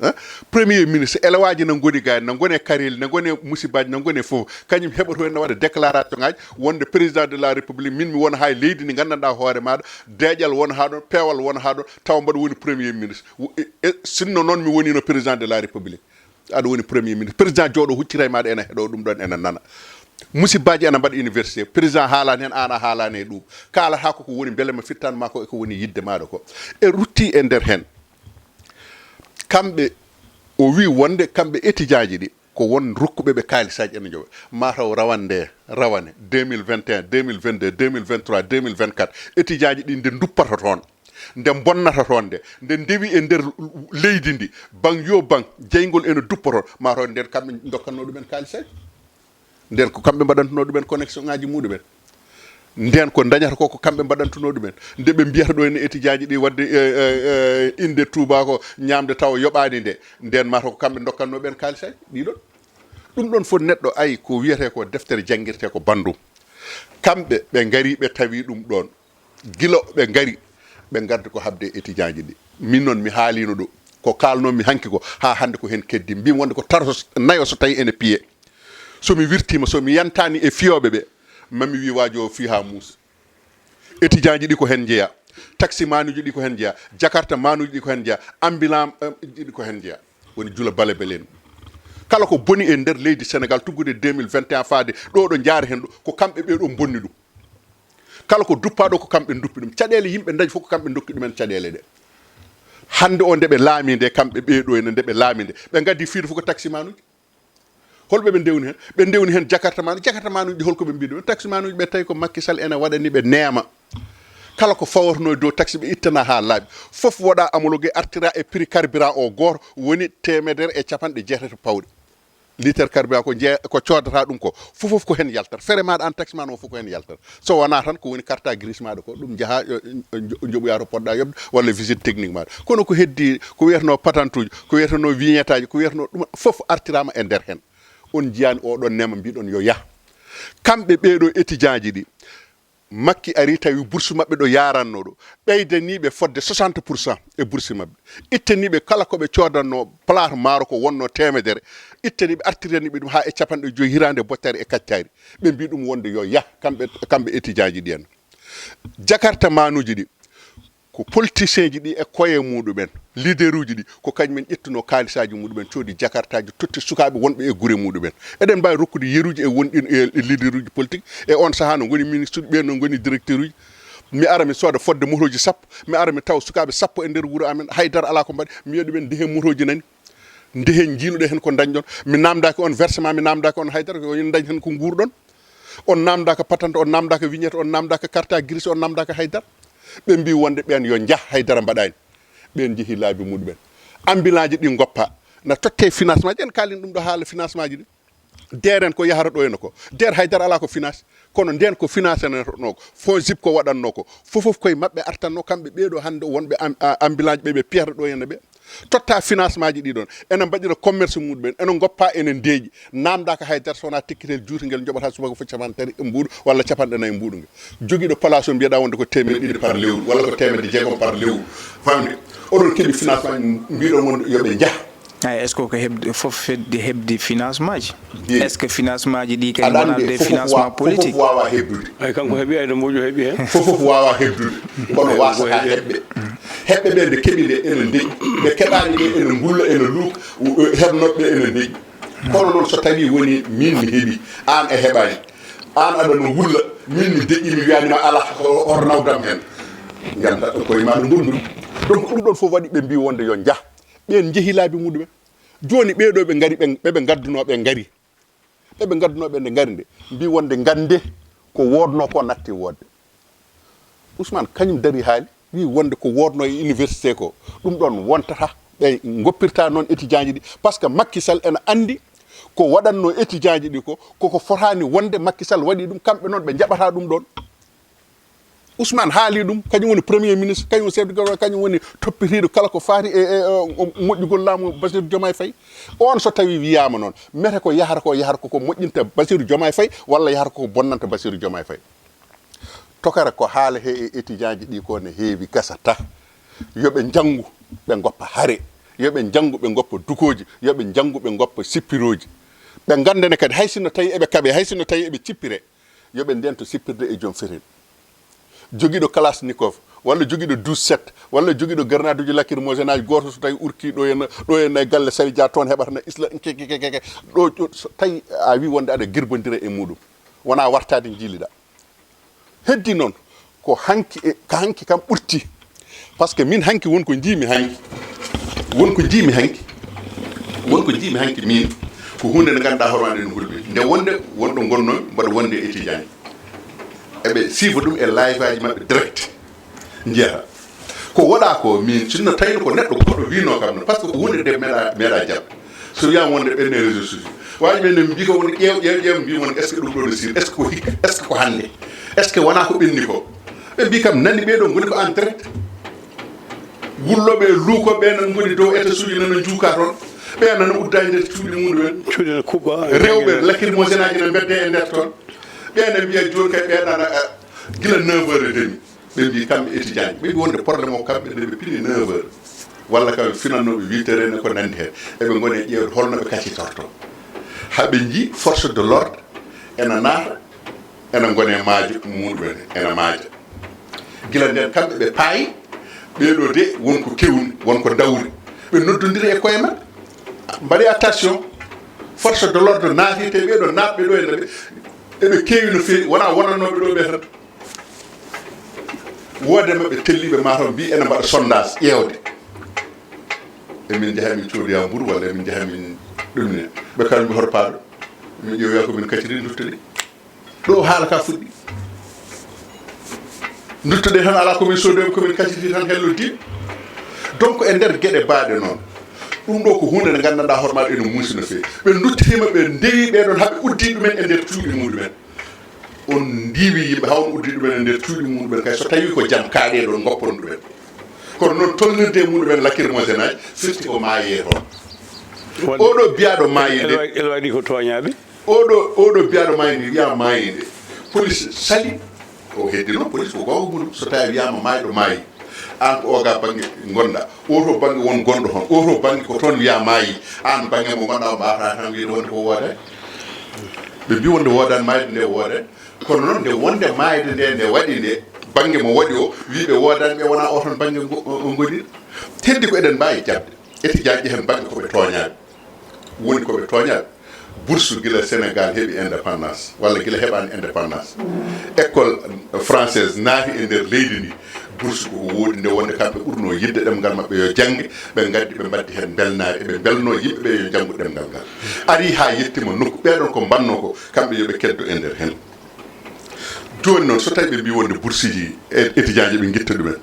Hein? Premier ministre, elewaaji na ngoni gay, na ngone kareeli, na ngone musibaaji, na ngone fof. Kañum heɓoto en waɗa déclaration ngaji wonde président de la République, min mi wona haa e leydi ndi nganndanɗaa hoore maaɗa, deeƴal wona haa ɗon, peewal wona haa ɗon, tawa mbaɗa woni premier ministre. Wo- e- e- sinno noon mi wonino président de la République, aɗa woni premier ministre. Président jooɗo huccira e maaɗa, ene heɗo ɗum ɗon, ene nana. Musibaaji ene mbaɗa université, président haalani heen, aan a haalani e ɗum. Kaalata ko ko woni mbele ma fittan ma ko, e ko woni yidde maaɗa ko. E rutti e nder heen. Kamɓe, o wi wonde kamɓe étudiant ji ɗi, ko won rokkuɓe ɓe kaalisaaji ene njoɓa. Mataw rawande, rawane deux mille vingt et un, deux mille vingt-deux, deux mille vingt-trois, deux mille vingt-quatre, étudiant ji ɗi nde duppata toon, nde bonnata toon, nde, nde ndewi e nder leydi ndi, bang yo bang, jeyngol ene duppa toon, mataw nden kamɓe dokkatno ɗumen kaalisaaji. Nden ko kamɓe mbaɗantuno ɗumen connexion ngaji muɗumen. Nden ko dañata ko, ko kamɓe mbaɗantuno ɗumen. Nde ɓe mbiyata ɗo ene étudiant ji ɗi wadde, eh, eh, eh, inde tubaako ñaamde tawa yoɓaani nde. Nden mataw ko kamɓe dokkatno ɓen kaalisaaji ɗiɗon. Ɗum ɗon fof neɗɗo ay ko wiyete ko deftere janngirte ko banndum. Kamɓe ɓe ngari ɓe tawi ɗum ɗon. Gila ɓe ngari, ɓe ngardi ko haɓde e étudiant ji ɗi. Min noon mi haalino ɗo. Ko kaalnomi hanki ko, haa hannde ko heen keddi. Mbimi wonde ko tato s-, nayo so tawi ene piye. So mi wirtiima, so mi yantaani e fiyooɓe ɓe, mami wi waajo o fii haa muusa. Étudiant ji ɗi ko heen njeya. Taxi manuji ɗi ko heen njeya. Jakarta manuji ɗi ko heen njeya. Ambulant, eh, ji ɗi ko heen njeya. Woni jula bale belen. Kala ko boni e nder leydi Sénégal, tuggude deux mille vingt et un faade ɗo, ɗo njaare heen ɗo, ko kamɓe ɓe ɗo bonni ɗum. Kala ko duppaaɗo, ko kamɓe duppi ɗum. Caɗeele yimɓe dañi fof, ko kamɓe dokki ɗumen caɗeele ɗe. Hannde o nde ɓe laami nde, kamɓe ɓee ɗo ene nde ɓe laami nde, ɓe ngaddi fiido fof ko taxi manuji. Holɓe ɓe ndewni heen? Ɓe ndewni heen jakarta manu, jakarta manuji ɗi holko ɓe mbiɗo? Taxi manuji ɓe tawi ko Macky Sall ene waɗani ɓe neema. Kala ko faworno e dow taxi ɓe ittana haa laaɓi. Fof waɗa amologue artira e prix carburant o gooto woni teemedere e capanɗe jeetati pawɗe. Litre carburant ko jee-, ko coodata ɗum ko. Fof fof ko heen yaltata. Fere maɗa an taxi man o fof ko heen yaltata. So wonaa tan ko woni carte grise maɗa ko, ɗum njaha, eh, eh, njo-, njoɓoya to poɗɗa yoɓde, walla visite technique maɗa. Kono ko heddi, ko wiyeteno patente uji, ko wiyeteno vignette aji, ko wiyeteno ɗum fof artirama e nder heen. On njiyaani oɗon neema mbiɗon yo yah. Kamɓe ɓeeɗo étudiant ji ɗi, Makki ari tawi bourse maɓɓe ɗo yaranno ɗo, ɓeydaniɓe fodde soixante pour cent e bourse maɓɓe. Ittaniɓe kala ko ɓe coodanno plate maaro ko wonno teemedere, ittaniɓe, artiraniɓe ɗum haa e capanɗe joyi hiraande bottari e kaccari. Ɓe mbi ɗum wonde yo yah, kamɓe, kamɓe étudiant ji ɗi en. Jakarta manuji ɗi, ko politicien ji ɗi e koye muɗumen, leader uji ɗi, ko kañumen ƴettuno kaalisaaji muɗumen, coodi jakartaaji, totti sukaaɓe wonɓe e gure muɗumen. Eɗen mbaawi rokkude yeruuji e wonɗi e, e leader uji politique. E on sahaa no ngoni ministre uji, ɓeen no ngoni directeur uji. Mi ara mi sooda fodde motooji sappo, mi ara mi tawa sukaaɓe sappo e nder wuro amen, hay dara alaa ko mbaɗi. Mi wiya ɗumen, ndehen motooji nani, ndehen njiiluɗen heen ko ndañɗon. Mi naamndaaki on versement, mi naamndaaki on hay dara, ko on ndañ heen ko nguurɗon. On naamndaaka patente, on naamndaaka vignette, on naamndaaka carte grise, on naamndaaka hay dara. Ɓe mbi wonde ɓeen yo njah, hay dara mbaɗaani. Ɓeen njehi laabi muɗumen. Ambulant ji ɗi ngoppa. Na totte financement ji, en kaalin ɗum ɗo haala financement ji ɗi. Der en ko yahata ɗo ene ko. Der haydara alaa ko finance. Kono nden ko finance en no ko. Fo zip ko waɗatnoo ko. Fofof koye maɓɓe artatnoo kamɓe ɓeeɗo hannde wonɓe am-, a-, ambulance ɓe ɓe piyata ɗo ene ɓe. Totta financement ji ɗi ɗon. Ene mbaɗira commerce muɗumen. Ene ngoppa ene ndeeƴi. Namdaaka haydara so wonaa tekkiteel juutngel njoɓata subaka fof capanɗe tati e mbuuɗu walla capanɗe nayi e mbuuɗu nge. Jogiiɗo place o mbiyeɗaa wonde ko teemeɗe ɗiɗi par lewru walla ko teemedde jeegom par lewru. Famde. Oɗon keɓi financement mbiɗon wonde yo ɓe njah. Ay, est-ce que ko heɓde fof fedde heɓde financement ji? Est-ce que financement ji ɗi kadi wonande financement politique? Fofof wawa hebdude. Ay, kanko heɓi, ay, no moƴƴo heɓi hen. Fofof wawa hebdude. Kono wasata hebɓe. Hebɓe ɓe nde keɓi nde ene ndeƴƴi. Nde keɓani nde ene ngulla, ene luuka, hebnoɓe ɓe ene ndeƴƴi. Kono noon so tawi woni min mi heɓi, an a heɓani. An aɗa no ngulla, min mi deƴƴi, mi wiyanima ala hoto nawdam hen. Ganda koye ma no mbonduɗi. Donc ɗum ɗon fof waɗi ɓe mbi wonde yo jah. Ɓen jeehi laabi muɗumen. Jooni ɓeeɗo ɓe ngari, ɓe, ɓe ɓe ngadduno ɓe ngari. Ɓe ɓe ngadduno ɓe nde ngari nde. Mbi wonde ngande ko wodno ko natti wodde. Ousmane kañum dari haali, wi wonde ko wodno e université ko, ɗum ɗon wontata. Ɓe goppirta noon étudiant ji ɗi. Parce que Macky Sall ene andi ko waɗanno étudiant ji ɗi ko, koko fotani wonde Macky Sall waɗi ɗum, kamɓe noon ɓe jaɓata ɗum ɗon. Ousmane haali ɗum, kañum woni premier ministre, kañum woni chef de gouvernement, kañum woni toppitiiɗo kala ko faati e, e, e, moƴƴugol laamu Bassirou Diomaye Faye. On so tawi wiyama noon, mete ko yahata ko, yahata ko, ko moƴƴinta Bassirou Diomaye Faye, walla yahata ko, ko bonnanta Bassirou Diomaye Faye. Tokara ko haala he e étudiant ji ɗi ko ne heewi gasata. Yo ɓe njanngu, ɓe ngoppa hare. Yo ɓe njanngu, ɓe ngoppa dukooji. Yo ɓe njanngu, ɓe ngoppa sippirooji. Ɓe nganndane kadi hay sinno tawi eɓe kaɓe, hay sinno tawi eɓe cippire. Yo ɓe ndento sippirde e joom fetel. Jogiiɗo Kalachnikov, walla jogiiɗo douze sept, walla jogiiɗo grenade uji lacrymogène aji, gooto so tawi urti ɗo henna, ɗo henna e galle Sali Dia toon heɓata na isla, ke, ke, ke, ke, ke. Ɗo, ɗo, so tawi a wi wonde aɗa girbondira e muɗum, wona wartaade jiiliɗa. Heddi noon, ko hanki e, ko hanki kam ɓurti. Parce que min hanki won ko jiimi hanki. Won ko jiimi hanki. Won ko jiimi hanki min. Ko huunde nde ngannduɗaa hoore maa nde no hulɓi. Nde wonde, wonɗo ngonno, mbaɗa wonde e étudiant. Eɓe siifa ɗum e live aji maɓɓe direct. Njeeha. Ko waɗa ko min, sinno tawino ko neɗɗo goɗɗo wino kam no, parce que ko huunde nde meeɗa, meeɗa jam. So wiyama wonde ɓenne réseau social. Waji ɓe ne mbi ko woni ƴeew, ƴeew, ƴeew, mbi woni est-ce que ɗum ɗo no sir, est-ce que ko hik-, est-ce que ko hannde? Est-ce que wona ko ɓenni ko? Ɓe mbi kam nani ɓe ɗo ngoni ko en direct. Wulloɓe e luukoɓe nan ngoni dow étage uji nana juuka toon. Ɓe nana uddaji nder cuuɗi muɗumen. Cuuɗi ne kuɓɓa. Rewɓe lacrymogène aji ne mbedde e nder toon. Ɓe ne mbiya joni kay ɓe nana, eh, gila neuf heures et demi. Ɓe mbi kamɓe étudiant ɓe mbi wonde problème o kamɓe nde ɓe pini neuf heures. Walla kamɓe finannooɓe huit heures en ko nandi heen. Eɓe ngoni e ƴeewde holno ɓe kacitorto. Haa ɓe nji force de l'ordre ena naata, ena ngoni e maajo muɗumen, ena maaja. Gila nden kamɓe ɓe paayi, ɓeeɗo de won ko kewni, won ko dawri. Ɓe noddondiri e koye maɓɓe. Mbaɗi attention, force de l'ordre naati te ɓeeɗo naatɓe ɗo e nder ɓe, eɓe keewi no feewi, wona wonannooɓe ɗo ɓe tan. Woode maɓɓe telliiɓe mataw mbi ene mbaɗa sondage ƴeewde. Emin njaha min coodoya mburu walla emin njaha min ɗum ne. Ɓe kalmi hoto paaɗo. Min ƴeewoya ko min kaciri duttude. Ɗo haala ka fuɗɗi. Duttude tan ala ko min soodoyɓe ko min kaciri tan helloddiɓe. Donc e nder geɗe baaɗe noon. Ɗum ɗo ko huunde nde nganndanɗaa hoore maɗa ene muusi no feewi. Ɓe duttiima ɓe ndewi ɓe ɗon haɓe uddi ɗumen e nder cuuɗi muɗumen. On ndiiwi yimɓe, haa on uddi ɗumen e nder cuuɗi muɗumen, kay so tawi ko jam, kaaɗe ɗon, ngoppon ɗumen. Kono noon, tolnirde e muɗumen lacrymogène aji, firti ko maayee toon. Wonde oɗo biyaaɗo maayi nde, ene waɗi ko tooñaaɓe. Oɗo, oɗo biyaaɗo maayi nde, wiyaa maayi nde. Police sali, o heddi noon, police ko goonga muɗum, so tawi wiyaama maayɗo maayi. Aan ko oga bannge ngonɗa, oto bannge won gonɗo toon, oto bannge ko toon wiyaa maayi. Aan bannge mo ngonɗa o mbaawata tan wiyde wonde ko woodaani. Ɓe mbi wonde woodaani, maayde nde woodaani. Kono noon nde wonde maayde nde, nde waɗi nde, bannge mo waɗi o, wi ɓe woodaani, ɓe wona o toon bannge ngo-, o, o ngoniri. Heddi ko eɗen mbaawi jaɓde. Étudiant ji heen bannge ko ɓe tooñaaɓe. Woni ko ɓe tooñaaɓe. Bourse gila Sénégal heɓi indépendance, walla gila heɓaani indépendance. École française naati e nder leydi ndi. Bourse ko woodi nde wonde kamɓe ɓurno yiɗde ɗemngal maɓɓe yo jannge, ɓe ngaddi ɓe mbaddi heen mbelnaari, eɓe mbelno yimɓe ɓe yo njanngu ɗemngal ngal. Ari haa yettima nokku, ɓeɗon ko mbanno ko, kamɓe yo ɓe keddo e nder heen. Jooni noon, so tawi ɓe mbi wonde bourse ji e-, étudiant ji ɓe ngitta ɗumen.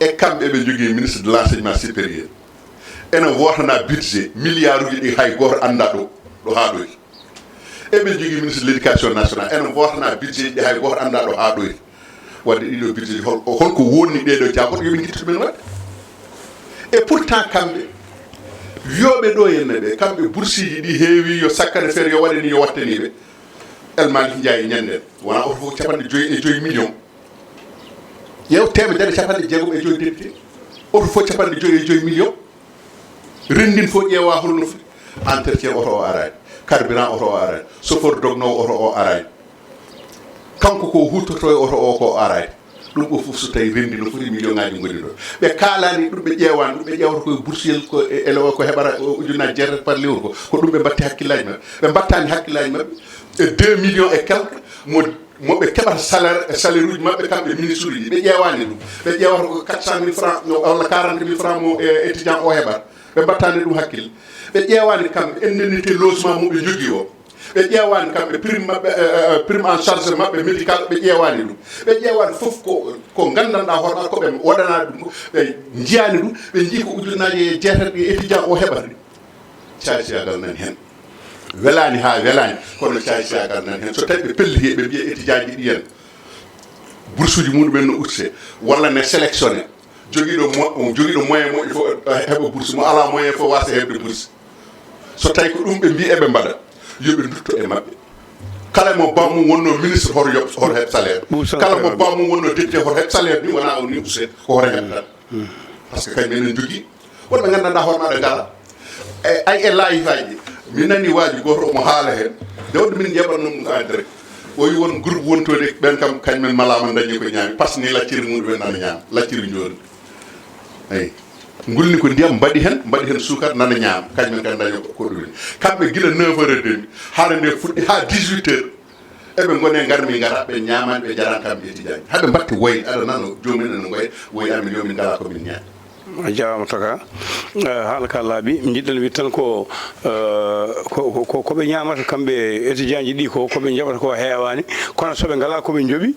E kamɓe ɓe njogii ministre de l'enseignement supérieur. Ene wootana budget, milliard uji ɗi hay gooto annda ɗo, ɗo haaɗoyi. Eɓe njogii ministre de l'éducation nationale, ene wootana budget ji, hay gooto anndaa ɗo haaɗoyri. Waɗde ɗiɗo budget ji, hol, holko wonni ɗeɗo jaaboto, yoɓe ngittu men waɗde. Et pourtant kamɓe, wiyoɓe ɗo henne ɓe, kamɓe bourse ji ɗi heewi, yo sakkane feere, yo waɗe ni, yo watte ni ɓe. El Malick Ndiaye ñanden, wona oto fof capanɗe joyi e joyi million. Yew temedere capanɗe jeegom e joyi député, oto fof capanɗe joyi e joyi million. Renndin fof ƴeewa holno foti. Entretien oto o araani, carburant oto o araani, chauffeur dognoowo oto o araani. Kanko ko huutorto e oto o ko araani. Ɗum ɗo fof so tawi renndi no foti million ngaji ngoni ɗo. Ɓe kaalani ɗum, ɓe ƴeewani ɗum, ɓe ƴeewata koye boursiel ko e, ele o ko heɓata o ujunnaji jeetati par lewru ko, ko ɗum ɓe mbatti hakkillaji maɓɓe. Ɓe mbattani hakkillaji maɓɓe e deux millions et quelques mo, mo ɓe keɓata salaire, e salaire uji maɓɓe kamɓe ministre uji. Ɓe ƴeewani ɗum. Ɓe ƴeewata ko quatre cent mille francs no, walla quarante mille francs mo e étudiant o heɓata. Ɓe mbattani ɗum hakkille. Ɓe ƴeewani kamɓe indemnité logement mo ɓe jogii o. Ɓe ƴeewani kamɓe prime maɓɓe, eh, eh, prime en charge maɓɓe médical, ɓe ƴeewani ɗum. Ɓe ƴeewani fof ko, ko nganndanɗaa hoore maɓɓe ko ɓe waɗana ɗum ko, ɓe njiyani ɗum, ɓe njii ko ujunnaaji e jeetati ɗi étudiant o heɓata ɗi. Caaciyagal nani heen. Welaani haa welaani, kono caaciyagal nani heen. So tawi ɓe pelliti, ɓe mbiya étudiant ji ɗi en, bourse uji muɗum en no uddite, walla ne sélectionné. Jogiiɗo mo-, jogiiɗo moyen moƴƴo fof, eh, heɓa bourse, mo alaa moyen fof waasa heɓde bourse. So tawi ko ɗum ɓe mbii eɓe mbaɗa, yo ɓe ndutto e maɓɓe. Kala mo bammum wonno ministre, hoto yoɓ, hoto heɓ salaire. Kala mo bammum wonno député, hoto heɓ salaire, ni wona o ni Ousseyn, ko hoto heɓ tan. Par ce que kañum enen jogii wonɓe nganndanɗaa hoore maɓɓe ngala. E, ay e live aji, mi nani waaji gooto omo haala heen. Nde wonde min njeɓatnoo ɗum ko en direct. O wi won groupe wontoɗi ɓen kam, kañum en malaama dañi ko ñaami. Par ce que ni lacciri muɗum en nana ñaama, lacciri njooni. Eyi. Ngulni ko ndiyam, mbaɗi heen, mbaɗi heen suukar, nana ñaama. Kañum en kam daña ko, ko ɗum en. Kamɓe gila neuf heures et demi, haala nde fuɗɗi haa dix-huit heures. Eɓe ngone ngarmi ngara, ɓe ñaamani, ɓe njarani kamɓe étudiant ji. Haɓe mbatti woyde, aɗa nano, joomum en ene ngoya, woyi amin yo min ngala ko min ñaami. A jaaraama Taka. Eh, haala ka laaɓi, njiɗɗen wiide tan ko, eh, ko, ko, ko, ko ɓe ñaamata kamɓe étudiant ji ɗi ko, ko ɓe njaɓata ko heewaani. Kono so ɓe ngalaa ko ɓe njoɓi,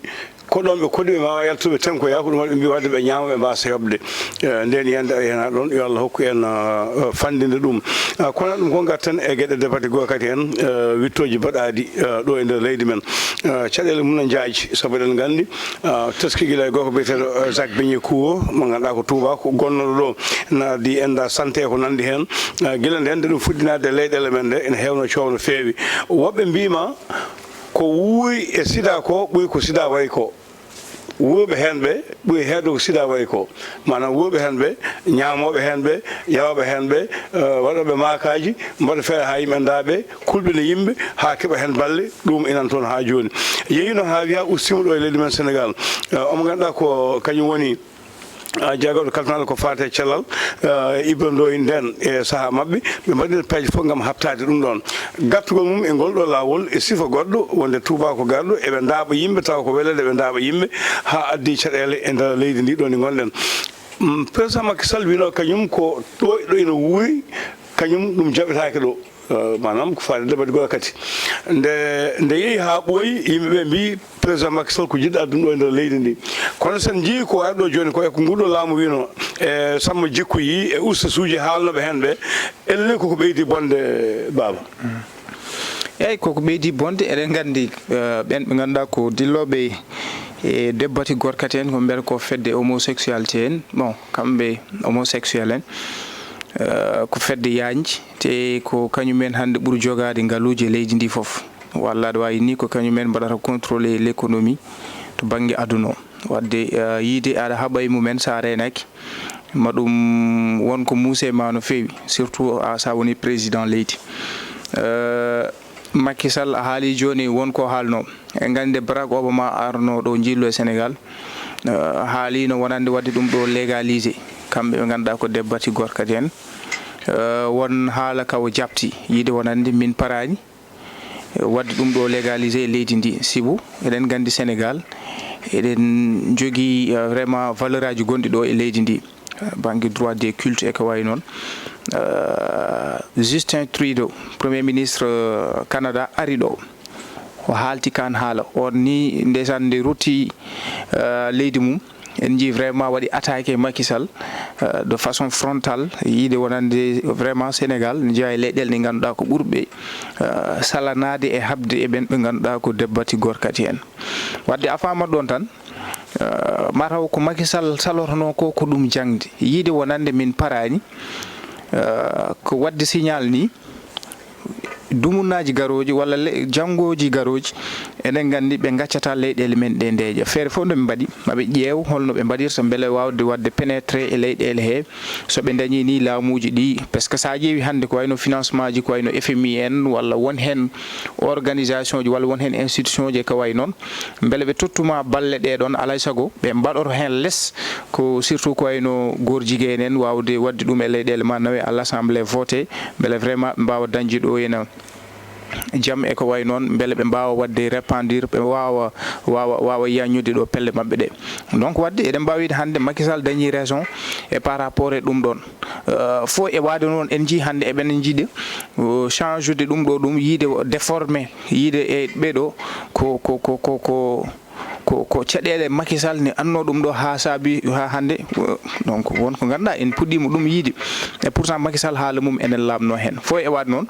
ko ɗoon ɓe koɗi ɓe mbaawa yaltude, ɓe tenkoya, ko ɗum waɗi ɓe mbii waɗde ɓe ñaama, ɓe mbaawa seyoɓde. Eh, ndeen yiyannde ari heen haa ɗoon, yo Allah hokku en, eh, fanndinde ɗum. Ah, kono ɗum ko ngarten e geɗe debate goo kadi en, eh, wiɗtooji baɗaaɗi, eh, ɗo e nder leydi men. Eh, caɗeele mum no njaaji, sabu eɗen nganndi, eh, teski gila e gorko biyeteeɗo, eh, Jacques Beignet Cour o, mo ngannduɗaa ko tuubaako gonnooɗo ɗo, na ardii enda santé ko nanndi heen. Eh, gila ndeen nde ɗum fuɗɗi naatde e leyɗeele men ɗe, ene heewnoo coow no feewi. Woɓɓe mbii ma ko wuuri e sida ko ɓuri ko sida wayi ko. Wuurɓe heen ɓe ɓuri heewde ko sida wayi ko. Maanaam wuurɓe heen ɓe, ñaamooɓe heen ɓe, yawooɓe heen ɓe, eh, waɗooɓe maakaaji, mbaɗa feere haa yimɓe ndaaɓe, kulɓina yimɓe haa keɓa heen balle, ɗum inan toon haa jooni. Yehi noon haa wiyaa ustiima ɗo e leydi men Senegaal. Eh, omo ngannduɗaa ko kañum woni, ah, jagorɗo kalfinal ko faati e cellal, eh, Ibra Ndoye ndeen e sahaa maɓɓe, ɓe mbaɗino peeje fof ngam haɓtaade ɗum ɗoon. Gartugol mum e ngol ɗo laawol e sifa goɗɗo, wonde tuubaako garɗo, eɓe ndaaɓa yimɓe, tawa ko weleede eɓe ndaaɓa yimɓe, haa addi caɗeele e nder leydi ndi ɗo ndi ngonɗen. Mm, président Macky Sall wino kañum ko ɗo, ɗo ina wuuri, kañum ɗum jaɓetaake ɗo. Eh, maanaam ko faade debate goo kadi. Nde, nde yehi haa ɓooyi, yimɓe ɓe mbii, président Macky Sall ko jiɗɗo addude ɗo e nder leydi ndi. Kono sen njii ko ari ɗo jooni ko e ko nguɗo laamu wino, e Samma Jikku yi, e ustasuuji haalnooɓe heen ɓe, enen koko ɓeydi bonde, baaba. Eeyi, koko ɓeydi bonde, eɗen nganndi, eh, ɓeen ɓe ngannduɗaa ko dillooɓe e debbati gorkati en, ko mbiyata ko fedde homosexualité en. Bon, kamɓe homosexuel en, eh, ko fedde yaañde, te ko kañum en hannde ɓuri jogaade ngaluuji e leydi ndi fof. Walla aɗa waawi ni ko kañum en mbaɗata contrôler l'économie to bannge aduna o. Waɗde, eh, yiide aɗa haɓa e mum en, so a reenaaki, ma ɗum won ko muuse ma no feewi, surtout a, so a woni président leydi. Eh, Macky Sall a haali jooni won ko haalno. En nganndi nde Barack Obama arno ɗo njillo e Senegal, eh, haalino wonande waɗde ɗum ɗo légalisé. Kamɓe ɓe ngannduɗaa ko debbati gorkati en. Eh, won haala ka o jaɓti, yiide wonande min paraani, eh, waɗde ɗum ɗo légalisé e leydi ndi. Sibu, eɗen nganndi Senegal, eɗen njogii, eh, vraiment valeur aji gonɗi ɗo e leydi ndi. Eh, bannge droit des cultes e ko wayi noon. Eh, Justin Trudeau, Premier Ministre, eh, Canada, ari ɗo. O haalti kaan haala. On ni, ndeysaan, nde rutti, eh, leydi mum, en njii vraiment waɗi attaqué Macky Sall, euh, de façon frontale, yiide wonande vraiment Sénégal ne jeyaa e leyɗeele ɗe ngannduɗaa ko ɓurɓe, euh, salanaade e haɓde e ɓeen ɓe ngannduɗaa ko debbati gorkati en. Waɗde a faamat ɗoon tan, euh, mataw ko Macky Sall salotonoo ko, ko ɗum jaŋde. Yiide wonande min paraani, euh, ko waɗde signal ni, dumunnaaji garooji walla le-, janngooji garooji, eɗen nganndi ɓe ngaccataa leyɗeele men ɗe ndeeƴa. Feere fof nde ɓe mbaɗi, ma ɓe ƴeew holno ɓe mbaɗirta mbele waawde waɗde pénétré e leyɗeele he. So ɓe ndañii ni laamuuji ɗi, parce que so a ƴeewi hannde ko wayno financement ji, ko wayno F M I en, walla won heen organisation ji, walla won heen institution ji e ko wayi noon, mbele ɓe tottuma balle ɗe ɗoon, alaa e sago ɓe mbaɗoto heen les, ko surtout ko wayno goor jigéen en, waawde waɗde ɗum e leyɗeele ma nawe à l'Assemblée voté, mbele vraiment ɓe mbaawa dañde ɗo ena jam e ko wayi noon, mbele ɓe mbaawa waɗde répandir, ɓe waawa, waawa, waawa yaññude ɗo pelle maɓɓe ɗe. Donc, waɗde eɗen mbaawi wiide hannde Macky Sall dañii raison e par rapport e ɗum ɗoon. Euh, fof e waade noon, en njii hannde eɓen njiɗi, euh, change ude ɗum ɗo, ɗum yiide o déformé, yiide e ɓeɗo ko, ko, ko, ko, ko, ko, ko caɗeele Macky Sall ne annoo ɗum ɗo haa saabi haa hannde. Euh, donc, won ko ngannduɗaa en puɗɗiima ɗum yiide. Et pourtant, Macky Sall haala mum enen laaɓnoo heen. Fof e waade noon,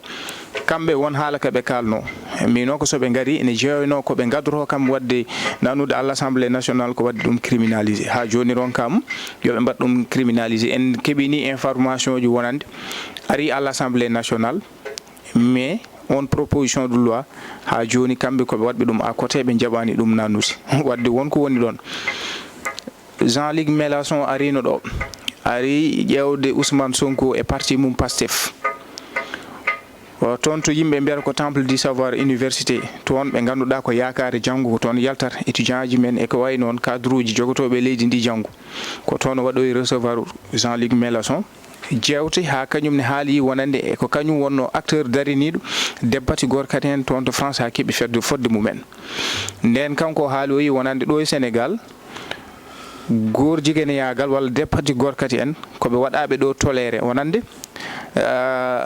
kamɓe won haala ka ɓe kaalnoo. Mino ko so ɓe ngari, ene jeyoynoo ko ɓe ngadoroo kam waɗde nanude à l'Assemblée nationale ko waɗde ɗum criminalisé. Haa jooni ronkaama yo ɓe mbaɗ ɗum criminalisé. En keɓii ni information ji wonande ari à l'Assemblée nationale, mais on proposition de loi, haa jooni kamɓe ko ɓe waɗɓe ɗum à côté, ɓe njaɓaani ɗum nanude. Waɗde won ko woni ɗoon. Jean-Luc Mélenchon ariino ɗo, ari ƴeewde Ousmane Sonko e parti mum Pastef. O, toon to yimɓe mbiyata ko Temple du Savoir Université, toon ɓe ngannduɗaa ko yaakaare janngo, ko toon yaltata étudiant ji men e ko wayi noon, cadre uji jogotooɓe leydi ndi janngo. Ko toon o waɗoyi recevoir Jean-Luc Mélenchon, jeewte haa kañum ne haali wonande e ko kañum wonnoo acteur dariniiɗo debbati gorkati en toon to France haa keɓi fedde fodde mum en. Ndeen kanko o haaloyi wonande ɗo e Sénégal, goor jigeneyaagal walla debbati gorkati en, ko ɓe waɗaaɓe ɗo toléré wonande, ah,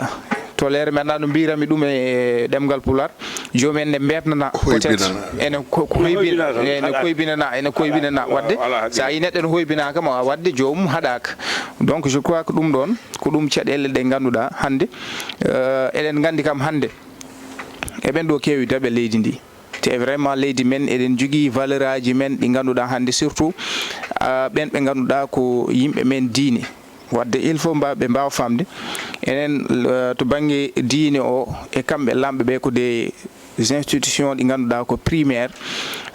toléré, mi anndaa no mbiyranmi ɗum e ɗemngal Pulaar, joomum en ne mbeetnana, peut-être, ene ko, ko hoybina, ene koybinana, ene koybinana. Waɗde, so a yii neɗɗo ene hoybinaaka, ma waɗde joomum haɗaaka. Donc, je crois que ɗum ɗoon, ko ɗum caɗeele ɗe ngannduɗaa hannde, euh, eɗen nganndi kam hannde, e ɓen ɗo keewi daɓe leydi ndi. Te vraiment leydi men, eɗen njogii valeur aji men ɗi ngannduɗaa hannde, surtout, ah, ɓen ɓe ngannduɗaa ko yimɓe men diine. Waɗde il faut mba-, ɓe mbaawa faamde, enen, eh, to bannge diine o, e kamɓe laamɓe ɓe ko des institutions ɗi ngannduɗaa ko primaire,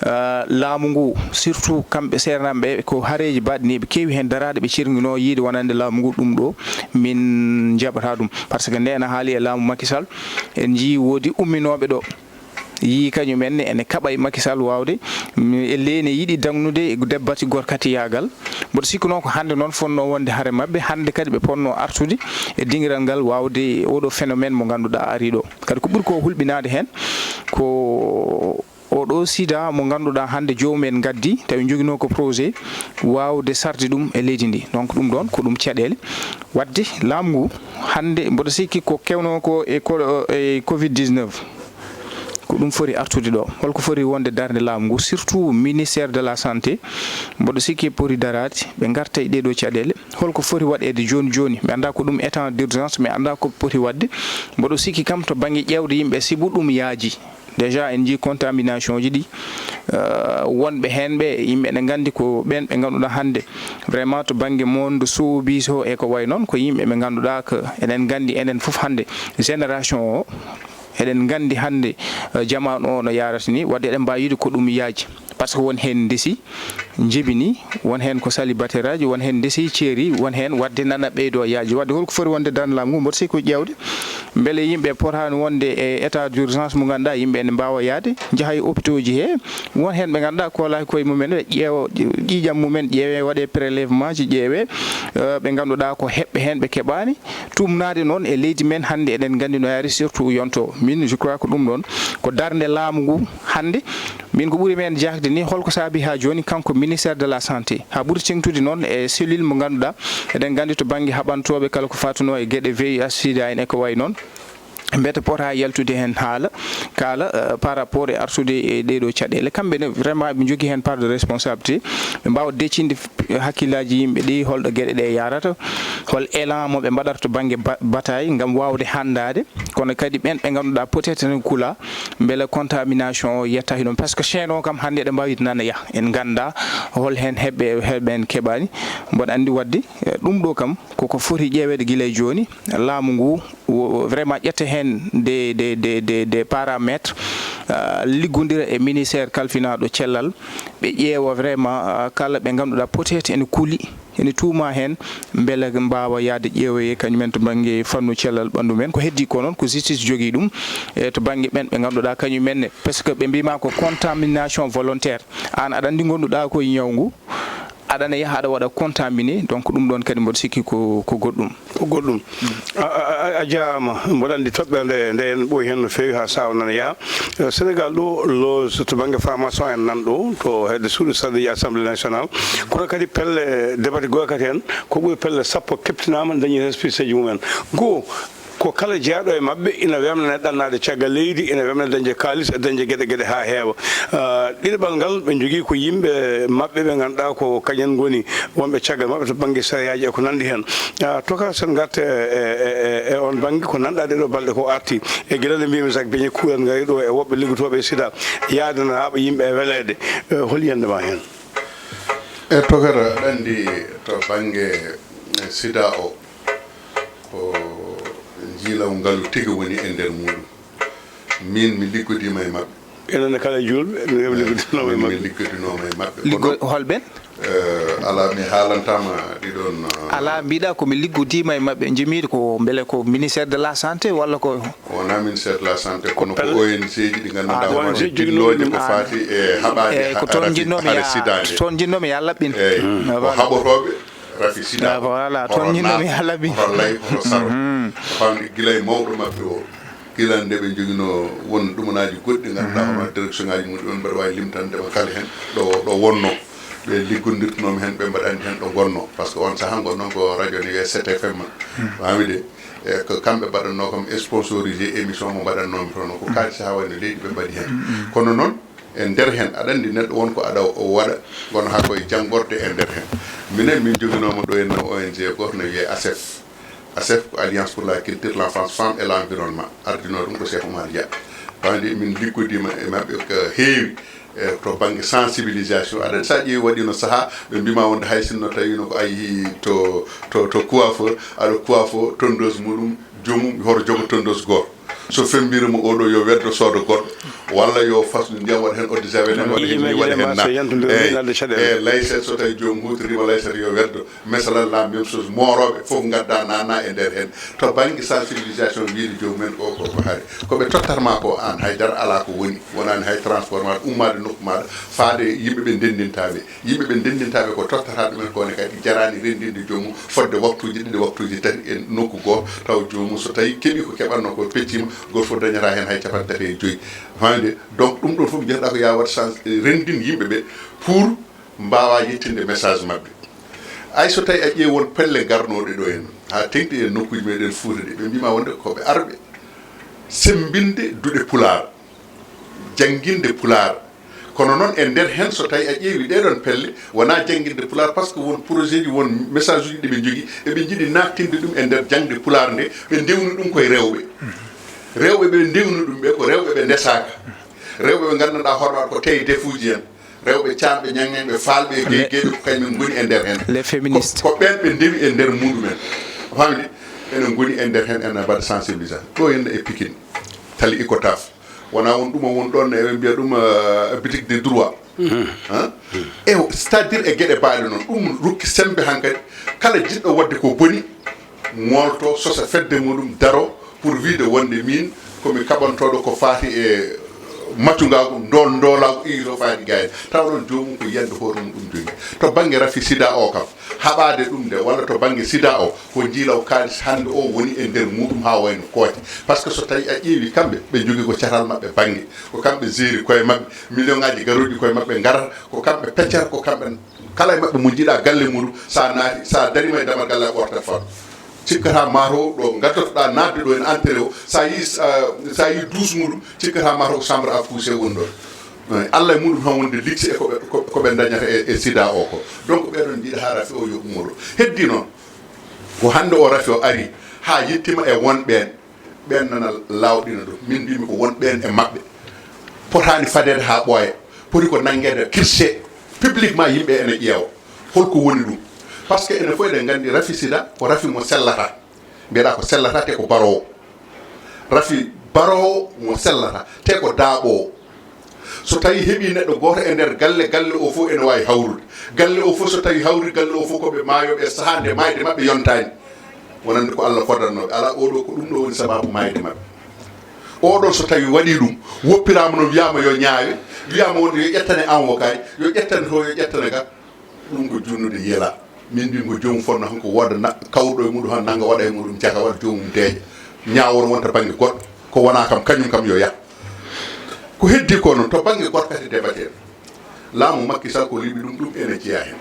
eh, laamu ngu, surtout kamɓe seernaaɓe ɓe, ko hareeji baɗɗiniiɓe keewi heen daraaɗe ɓe cirnginoo yiide wonande laamu ngu, ɗum ɗo min njaɓataa ɗum. Par ce que nde ena haali e laamu Macky Sall, en njii woodi umminooɓe ɗo. Yii kañum en ne ene kaɓa e Macky Sall waawde, mm, e leydi ne yiɗi dagnude debbati gorkatiyaagal. Mboɗo sikkunoo ko hannde noon fotnoo wonde hare maɓɓe, hannde kadi ɓe potnoo artude e dingiral ngal waawde oɗo phénomène mo ngannduɗaa arii ɗo. Kadi ko ɓuri ko hulɓinaade heen ko oɗo sida mo ngannduɗaa hannde joomum en ngaddi, tawi njoginoo ko projet waawde sarde ɗum e leydi ndi. Donc ɗum ɗoon ko ɗum caɗeele. Waɗde laamu ngu hannde mboɗo sikki ko kewnoo ko e ko, e covid dix-neuf. Ko ɗum foti artude ɗo. Holko foti wonde darnde laamu ngu, surtout ministère de la santé? Mboɗo sikki poti daraade, ɓe ngarta e ɗee ɗoo caɗeele. Holko foti waɗeede jooni jooni? Mi anndaa ko ɗum état d'urgence, mi anndaa ko poti waɗde. Mboɗo sikki kam to bannge ƴeewde yimɓe, sibu ɗum yaaji. Déjà, en njii contamination ji ɗi, euh, wonɓe heen ɓe, yimɓe ene nganndi ko ɓeen ɓe ngannduɗaa hannde, vraiment, to bannge monde showbiz o e ko wayi noon, ko yimɓe ɓe ngannduɗaa ko eɗen nganndi enen fof hannde, génération o, eɗen nganndi hannde, eh, jamaanu o no yaarata ni, waɗde eɗen mbaawi wiide ko ɗum yaaji. Par ce que won heen ndesi, njibini, won heen ko célibataire aji, won heen ndesi ceeri, won heen waɗde nana ɓeydo yaaji. Waɗde holko foti wonde darnde laamu ngu? Mboɗo sikki ko ƴeewde mbele yimɓe potaani wonde e état d'urgence mo ngannduɗaa yimɓe ene mbaawa yahde, njaha e hôpitaux ji he, won heen ɓe ngannduɗaa koolaaki koye mumen, ɓe ƴeewa ƴiiƴam mumen, ƴeewe, waɗe prélèvement ji, ƴeewe, eh, ɓe ngannduɗaa ko heɓɓe heen, ɓe keɓaani. Tuumnaade noon e leydi men hannde eɗen nganndi no yaari, surtout yonto. Min, je crois ko ɗum ɗoon ko darnde laamu ngu hannde. Min ko ɓuri men jahde ni, holko saabi haa jooni kanko ministère de la santé, haa ɓuri teeŋtude noon e cellule mo ngannduɗaa eɗen nganndi to bannge haɓantooɓe kala ko fatunoo e geɗe V I H sida en e ko wayi noon. mbete pota yaltude heen haala, kaala, eh, par rapport e artude e ɗee ɗoo caɗeele. Kamɓe ne, vraiment, ɓe njogii heen part de responsabilité. Ɓe mbaawa deccinde f-, hakkillaaji yimɓe ɗi, holɗo geɗe ɗe yahrata, hol élan mo ɓe mbaɗata to bannge ba-, bataille ngam waawde hanndaade. Kono kadi ɓeen ɓe ngannduɗaa peut-être ene kula, mbele contamination o yettaaki ɗum. Parce que chaîne o kam hannde eɗen mbaawi nana yaha. En nganndaa hol heen heɓɓe, heɓɓe en keɓaani. Mboɗo anndi waɗde, eh, ɗum ɗo kam koko foti ƴeeweede gila e jooni. Laamu ngu wo-, vraiment ƴetta heen des, des, des, des, des paramètres, ah, liggondira e ministère kalfinaaɗo cellal, ɓe ƴeewa vraiment, ah, kala ɓe ngannduɗaa peut-être ene kuli, ene tuuma heen, mbele mbaawa yahde ƴeewoye kañum en to bannge fannu cellal ɓanndu men. Ko heddii ko noon, ko justice jogii ɗum, e to bannge ɓeen ɓe ngannduɗaa kañum en ne, parce que ɓe mbiima ko contamination volontaire. Aan aɗa anndi ngonduɗaa ko e ñaw ngu, aɗana yaha aɗa waɗa contaminé, donc ɗum ɗoon kadi mboɗo sikki ko, ko goɗɗum. Ko goɗɗum. A, a, a, a jaaraama. Mboɗo anndi toɓɓere nde, nde en ɓooyi heen no feewi haa saawa nana yaha. Eh, Sénégal ɗo, loge to bannge franc-maçon en nan ɗo, to hedde suudu sarɗiiji Assemblée nationale. Kono kadi pelle debate goy kadi heen, ko ɓuri pelle sappo keptinaama, dañi respiseeji mumen. Goo, ko kala jeyaaɗo e maɓɓe ina wemna ɗannaade caggal leydi, ina wemna dañde kaalis e dañde geɗe geɗe haa heewa. Ah, ɗiɗaɓal ngal, ɓe njogii ko yimɓe maɓɓe ɓe ngannduɗaa ko kañen ngoni wonɓe caggal maɓɓe to bannge sariyaaji e ko nanndi heen. Ah, toka sen ngarte e, e, e, e on bannge, ko nanɗaa ɗee ɗoo balɗe ko arti. E gila nde mbimi Jacques Beñe, kuural ngari ɗo e woɓɓe liggotooɓe e sida, yaadanaaɓe yimɓe e weleede. Eh, hol yiyannde ma heen? E tokara, aɗa anndi to bannge, eh, sida o, ko njiilaw ngalu tigi woni e nder muɗum. Min mi liggodiima e maɓɓe. Enen ne kala juulɓe, min liggodinooɓe e maɓɓe. Min liggodinooɓe e maɓɓe. Liggo-, kono, holɓen? Eh, alaa, mi haalantaama ɗiɗon, eh, alaa, mbiɗa ko mi liggodiima e maɓɓe. Njimiiɗo ko mbele ko ministère de la santé walla ko? Wonaa ministère de la santé, kono ko O N G ji ɗi ngannduɗaa, ah, wonaa O N G jogii ɗum, dillooje ko, ah, faati e haɓaade. Eeyi, ko toon njinnoomi yaa, toon njinnoomi yaa laɓɓin. Eeyi, ko haɓotooɓe rafi sida. Ah, voilà, toon njinnoomi yaa laɓɓin. Hoto lay, hoto saro. Famɗi gila e mawɗo maɓɓe o. Gila nde ɓe njoginoo won ɗumanaaji goɗɗi, ngannduɗaa hono direction ngaaji mumen, mbaɗa waawi limtande ma kala heen ɗo, ɗo wonnoo. Ɓe liggondirtunoo mi heen, ɓe mbaɗani heen ɗo ngonnoo. Parce que on sahaa ngonnoo ko radio ne wiyee sept F M. Faami de? E ko kamɓe mbaɗannoo kam sponsorisé émission mo mbaɗannoo mi toon. Ko kaalis haa wayno leydi ɓe mbaɗi heen. Kono noon, e nder heen, aɗa anndi neɗɗo won ko aɗa o waɗa, kono haa koye janngorde e nder heen. Minen, min njoginooma ɗo e O N G gooto ne wiyee ASEF. ASEF ko Alliance pour la Culture, l'Enfance, Femmes et l'Environnement. Ardinoo ɗum ko Cheikh Oumar Dia. Faami de, min liggodiima e maɓɓe ko heewi, e to bannge sensibilisation. Aɗa anndi, so a ƴeewi waɗiino sahaa, ɓe mbiima wonde hay sinno tawiino ko a yehii to, to, to coiffeur, aɗa coiffe tondeuse muɗum, joomum, hoto jogo tondeuse gooto. So femmbiima mo oɗo yo weddo soodo goɗɗo, walla yo fasnu ndiyam waɗa heen eau de javel, en waɗa heen ni, waɗa heen na. Eeyi, eeyi, layset, so tawi joomum huutoriima layset yo weddo. Masalan, la même chose, moorooɓe fof ngadda nana e nder heen. To bannge sensibilisation, wiide joomum en o ko, ko hari. Ko ɓe tottat ma ko aan, hay dara alaa ko woni. Wonaani hay transport maaɗa, ummaade nokku maaɗa, faade yimɓe ɓe ndenndintaa ɓe. Yimɓe ɓe ndenndintaa ɓe ko tottata ɗumen ko ne kadi jaraani renndinde joomum fodde waktuuji ɗiɗi, waktuuji tati e nokku gooto, taw joomum so tawi keɓii ko keɓatnoo ko pecciima, gooto fof dañataa heen hay capanɗe tati e joy. Faamde? Donc, ɗum ɗoon fof njeyataa ko yaa waɗ chance, renndin yimɓe ɓe pour mbaawaa yettinde message maɓɓe. Hay so tawi a ƴeewi won pelle garnooɗe ɗo en, haa teŋti e nokkuuji meɗen Fuuta ɗi, ɓe mbiima wonde ko ɓe arɓe semmbinde duɗe Pulaar, jannginde Pulaar. Kono noon e nder heen, so tawi a ƴeewi ɗee ɗoon pelle, wonaa jannginde Pulaar, parce que won projet ji, won message uji ɗi ɓe njogii, eɓe njiɗi naattinde ɗum e nder jaŋde Pulaar nde, ɓe ndewni ɗum koye rewɓe. Rewɓe ɓe ndewni ɗum ɓe ko rewɓe ɓe ndesaaka. Rewɓe ɓe nganndanɗaa hoore maɓɓe ko tey defuuji en. Rewɓe caamɓe, ñaŋŋeeɓe, faalɓe, e gey geyɗe, ko kañum en ngoni e nder heen. Les féministes. Ko, ko ɓeen ɓe ndewi e nder muɗumen. A faamdi? Enen ngoni e nder heen, enen mbaɗa sensibilisation. Ɗo henna e Pikine, tali Icotaf. Wonaa won ɗum o won ɗoon, eɓe mbiya ɗum, euh, boutique de droit. Hein? E, c'est-à-dire e geɗe baaɗe noon. Ɗum rokki semmbe hankadi. Kala jiɗɗo waɗde ko boni, moolto, sosa fedde muɗum, daro pour wiide wonde miin ko mi kaɓantooɗo ko faati e macungaagu, ndool ndoolaagu, iri to faati gayde. Tawa ɗoon joomum ko yiyande hoore mum ɗum jogii. To bannge rafi sida o kam, haɓaade ɗum nde, walla to bannge sida o, ko njiilaw kaalis hannde o woni e nder muɗum haa wayno kooce. Parce que so tawi a ƴeewi kamɓe, ɓe njogii ko catal maɓɓe bannge. Ko kamɓe jeeri koye maɓɓe, million ngaaji garooji koye maɓɓe ngarata, ko kamɓe peccata, ko kamɓe kala e maɓɓe mo njiɗa galle muɗum, sa naati, sa darima e damal galle a ɓortat faɗo. Cikkata mataw ɗo gaddotoɗa nadde ɗo en entrée o, sa yi, sa yi douche muɗum, cikkata mataw ko chambre à coucher woni ɗon. Eh, Allah e muɗum tan wonde ligse e ko ɓe, ko, ko ɓe dañata e, e sida o ko. Donc ɓeɗon jiiɗa ha rafi o yo ummoɗo. Heddi noon, ko hande o rafi o ari, ha yettima e won ɓen, ɓen nana lawɗina ɗum. Min mbimi ko won ɓen e maɓɓe. Potani fadede ha ɓooya. Poti ko nangede kirse. Publiquement yimɓe ene ƴeewa. Holko woni ɗum? Parce que ene fof eɗen nganndi rafi sida ko rafi mo sellata. Mbiyeɗa ko sellata te ko barowo. Rafi barowo mo sellata te ko daaɓowo. So tawi heɓi neɗɗo gooto e nder galle, galle o fof ene waawi hawrude. Galle o fof so tawi hawri, galle o fof ko ɓe maayoɓe e sahaa nde maayde maɓɓe yontani. Wonande ko Allah fodannoɓe. Ala oɗo ko ɗum ɗo woni sababu maayde maɓɓe. Oɗo so tawi waɗi ɗum, woppirama no wiyama yo ñaawe, wiyama wonde yo ƴettane an o kay, yo ƴettane to, yo ƴettane ga. Ɗum ko junnude yela. Min mbimi ko joomum fotno tan ko wooda na-, kawruɗo e muɗum tan nanga waɗa e muɗum caka waɗa joomum deeƴa. Ñaawor wonta bannge goɗɗo. Ko wona kam kañum kam yo yah. Ko heddi ko noon to bannge goɗɗo kadi debatee. Laamu Macky Sall ko liɓi ɗum, ɗum ene jeyaa heen.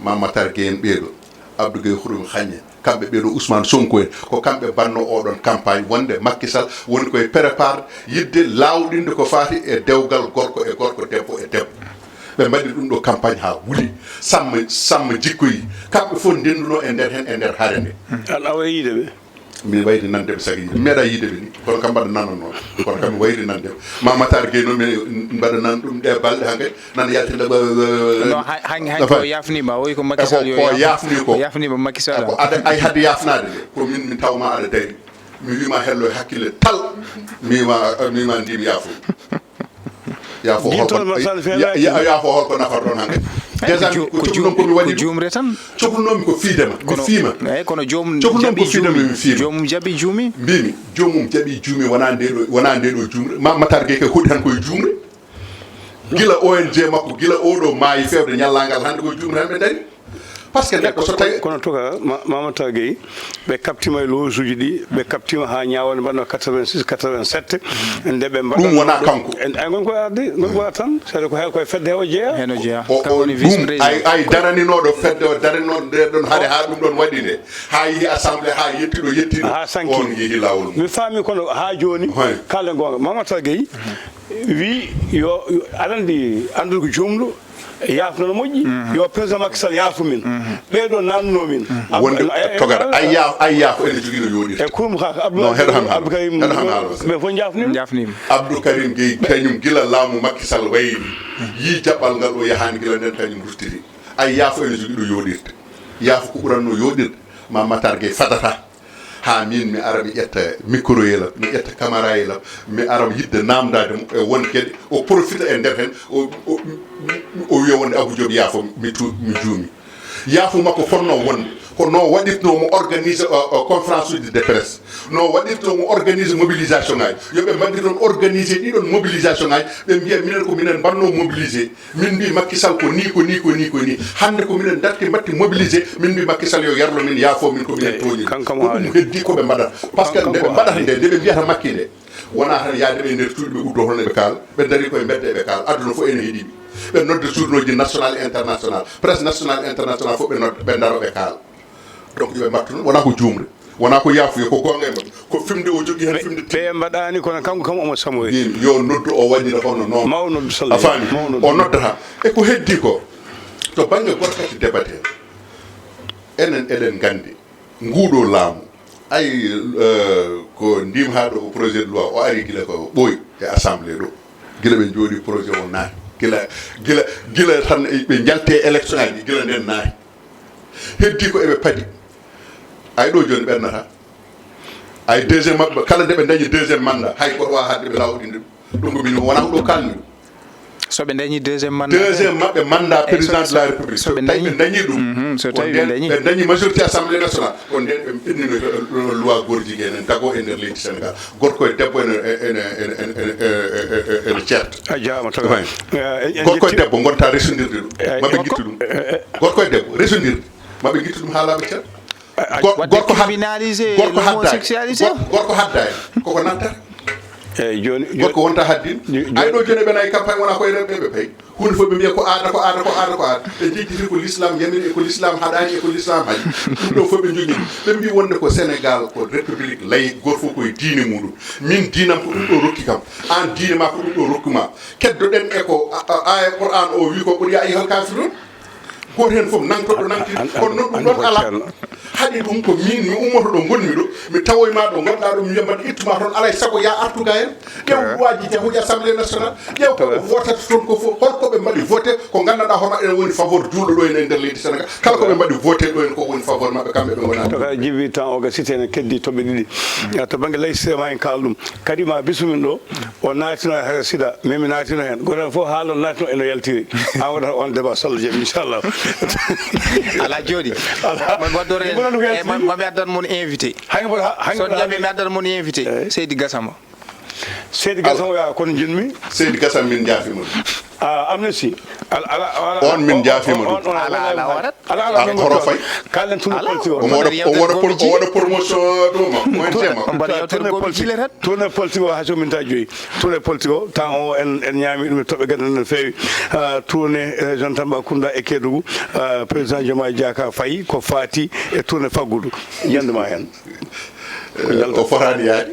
Mame Matar Gueye en ɓeeɗo, Abdou Gueye Khouroumi Khagne, kamɓe ɓeeɗo Ousmane Sonko en, ko kamɓe mbanno oɗon campagne wonde Macky Sall woni koye prépare yidde lawɗinde ko faati e dewgal gorko e gorko, debbo e debbo. Ɓe mbaɗi ɗum ɗo campagne ha wuli. Samma, samma jikkoyi. Kamɓe fof ndenduno e nder hen, e nder hare nde. Al awa yiide ɓe. Mi wayri nande ɓe sagi yiide. Mi meeɗa yiide ɓe ni. Kono kam mbaɗa nana noon. Kono kam mi wayri nande ɓe. Mame Matar Gueye noon mi mbaɗa nan ɗum ɗe balɗe hankadi. Nan yaltinda ɓe, ɓe, ɓe, non, han-, han-, hanki o yafnima, o wi ko Macky Sall yo ko yafni, yafni ko. O yafnima Macky Sall. Ko ada, ay hadde yafnade de. Ko min mi tawma aɗa dari. Mi wima hello e hakkille tal. Mi wima, mi wima ndimi yaafo. Yaafo holko, ya-, ya-, yaafo holko nafata ɗon hankadi. Déjà ko ko cohlunomi ko mi waɗi ɗum. Juumre tan. Cohlunomi ko fiidema. Mi fiima. Eyyi, kono joomum cohlunomi ko fiidema, mi fiima. Joomum jaɓi juumi. Mbimi, joomum jaɓi juumi, wona nde ɗo, wona nde ɗo juumre. Mame Matar Gueye kay hoɗi tan koye juumre. Gila O N G makko, gila oɗo maayi fewde ñallangal hannde ko juumre tan ɓe dari. Parce que neɗɗo so tawi kono, kono tuka, Ma-, Mame Matar Gueye, ɓe kaɓtima e loge uji ɗi, ɓe kaɓtima ha ñaawde mbaɗno quatre-vingt-six, quatre-vingt-sept, nde ɓe mbaɗa ɗum wona kanko. En, ay, ngon ko arde, ngon ko arde tan, c'est-à-dire ko hay koye fedde he o jeeya. Heno jeeya. O, o, kanko woni vice président. Ay, ay, daraninoɗo fedde o, daraninoɗo nde ɗon hare ha ɗum ɗon waɗi nde. Ha yeehi assemblée, ha yetti ɗo yetti ɗo. Ha sanki. On yeehi lawol mum. Mi faami kono ha jooni, kala gonga, Mame Matar Gueye wi yo, yo, aɗa andi, andude ko jumlo, yaafno no moƴƴi, yo président Macky Sall yaafu min. Ɓeeɗo nannuno min. Wonde togata, ay ya-, ay yaafo ene jogii no yooɗirta. E kurum ka, Abdou-, non, heɗo han haalo. Abdou Karim, heɗo han haalo. Ɓe fof njaafnima. Njaafnima. Abdou Karim Gueye, kañum gila laamu Macky Sall wayri, yii jaɓɓal ngal o yahaani gila nden kañum ruttiti. Ay yaafo ene jogii ɗo yooɗirta. Yaafo ko ɓuranno yooɗirde, Mame Matar Gueye fadata. Ha min mi ara mi ƴetta micro yel am, mi ƴetta caméra yel am, mi ara mi yidde namdade mo e won geɗe, o profita e nder hen, o, o, o wiya wonde Abou Diop yaafo mi tu-, mi juumi. Yaafo makko fotno wonde, ko no waɗirno mo organiser, o, o, conférence uji de presse, no waɗirno mo organiser mobilisation ngaji, yo ɓe mbaɗir ɗon organiser ɗiɗon mobilisation ngaji, ɓe mbiya minen ko minen mbanno mobiliser. Min mbi Macky Sall ko ni, ko ni, ko ni, ko ni. Hannde ko minen darti mbatti mobilisé, min mbi Macky Sall yo yarlo min, yaafo min ko minen tooñi. Ko ɗum heddi ko ɓe mbaɗata. Parce que nde ɓe mbaɗata nde, nde ɓe mbiyata Macky nde, wona tan yaade ɓe e nder cuuɗi ɓe uddo hono ɓe kaala, ɓe dari koye mbedde ɓe kaala. Aduna fof ene heɗi ɓe. Ɓe nodda journaux ji national et international, presse national international fof ɓe nodda, ɓe daro ɓe kaala. Donc yo ɓe mbattu noon, wona ko juumre, wona ko yaafuya, ko goonga e maɓɓe, ko fimde o jogii heen fimde. Ɓe mbaɗaani kono kanko kam omo samoyi. Min, yo noddu o waɗira hono noon. Ma o noddu Sall. A faami? Ma o noddu. O noddata. E ko heddi ko, to bannge goto kadi debatee. Enen eɗen nganndi, nguuɗo laamu, ay, eh, ko ndimhaa ɗo ko projet de loi, o ari gila ko ɓooyi e assemblée ɗo. Gila ɓe njooɗi projet o naati. Gila, gila, gila tan ɓe njalti e élection aji, gila nden naati. Heddi ko eɓe paadi. Ay ɗo jooni ɓernata. Ay deuxième maɓɓe, kala nde ɓe dañi deuxième mandat, hay goto wawa hadde ɓe lawɗinde ɗum. Ɗum ko min wona ko ɗo kalmi. So ɓe dañi deuxième mandat. Deuxième maɓɓe mandat président de la République. So ɓe dañi ɗum. Mhm, so tawi ɓe dañi. Ɓe dañi majorité assemblée nationale. Ko nden ɓe ɓennino loi gorjigi enen tago e nder leydi Sénégal. Gorko e debbo ene, ene, ene ceerta. A jaama taw. Gorko e debbo ngonta resondirde ɗum. Maɓe ngittu ɗum. Gorko e debbo resondirde. Maɓe ngittu ɗum ha laaɓa ceerta. Gorko had-, criminalisé, gorko haddaani. L'homosexualité. Gor-, gorko haddaani. Koko nattata. Eyyi, joni, joni, gorko wonta haddin. Jo-, jo-, ay ɗo joni ɓe nayi campagne wona koye rewɓe ɓe payi. Hunde fof ɓe mbiya ko aada, ko aada, ko aada, ko aada. Ɓe jejjiti ko l'islam yamiri, e ko l'islam haɗani, e ko l'islam haɗi. Ɗum ɗo fof ɓe jogii. Ɓe mbi wonde ko Sénégal ko république laïque, goto fof koye diine muɗum. Min diinam ko ɗum ɗo rokki kam. An diine ma ko ɗum ɗo rokki ma. Keddoɗen e ko a, a, aya Qur'an o wi ko qul ya ayyuhal kafirun. Gooto heen fof nangto ɗo nangti. An, an, kono noon ɗum an ɗon ko alaa. Ceerno. Haɗi ɗum ko min mi ummoto ɗo ngonmi ɗo, mi tawoy ma ɗo ngonɗa ɗo, mi wiya mbaɗa ittuma toon, alay sago ya artu ga en. Ƴeew loi ji jahuji Assemblée nationale, ƴeew ko ɓe votata toon ko fof, holko ɓe mbaɗi voté, ko nganndanɗaa hono eɗen woni faveur juulɗo ɗo en e nder leydi Sénégal. Kala ko ɓe mbaɗi voté ɗo en ko woni faveur maɓɓe, kamɓe ɓe ngonani. To ka jibi tan o ga site ene keddi toɓɓe ɗiɗi. To bannge laïcité ma en kaal ɗum. Kadi ma bisu min ɗo, o naatino e sida, min mi naatino heen. Gooto fof haala o naatino eno yaltiri. An waɗata on débat so Allah jaɓi, inchallah. Ala jooɗi. Ala. Mo waddoro en, e ma, ma mi addan mon invité. Hay mboɗo ha-, hay so mboɗo jaɓi haalde. Mi addan mon invité. Eyyi. Seydi Gassama. Seydi Gassama, ala. Kono jinmi. Seydi Gassama, min jaafi mon. Ah, amnesty. Ala, ala, ala. On min jaafi mon. On, on, on, ala, ala, ala. Ala, ala, ah, min horo fay. Kalen tun politique o. Omo waɗa, omo waɗa pro-, omo waɗa promotion ɗo ma, O N G ma. Mbaɗa yewtere tournée politique. Tournée politique o ha sominta joyi. Tournée politique o, temps o en, en ñaami ɗum e toɓɓe gaɗa no feewi. Ah, tournée région Tambacounda e Kédougou. Ah, président Diomaye Diakhar Faye ko fati e tournée faggudu. Yanduma hen. Ko jalta. O fotani yaade.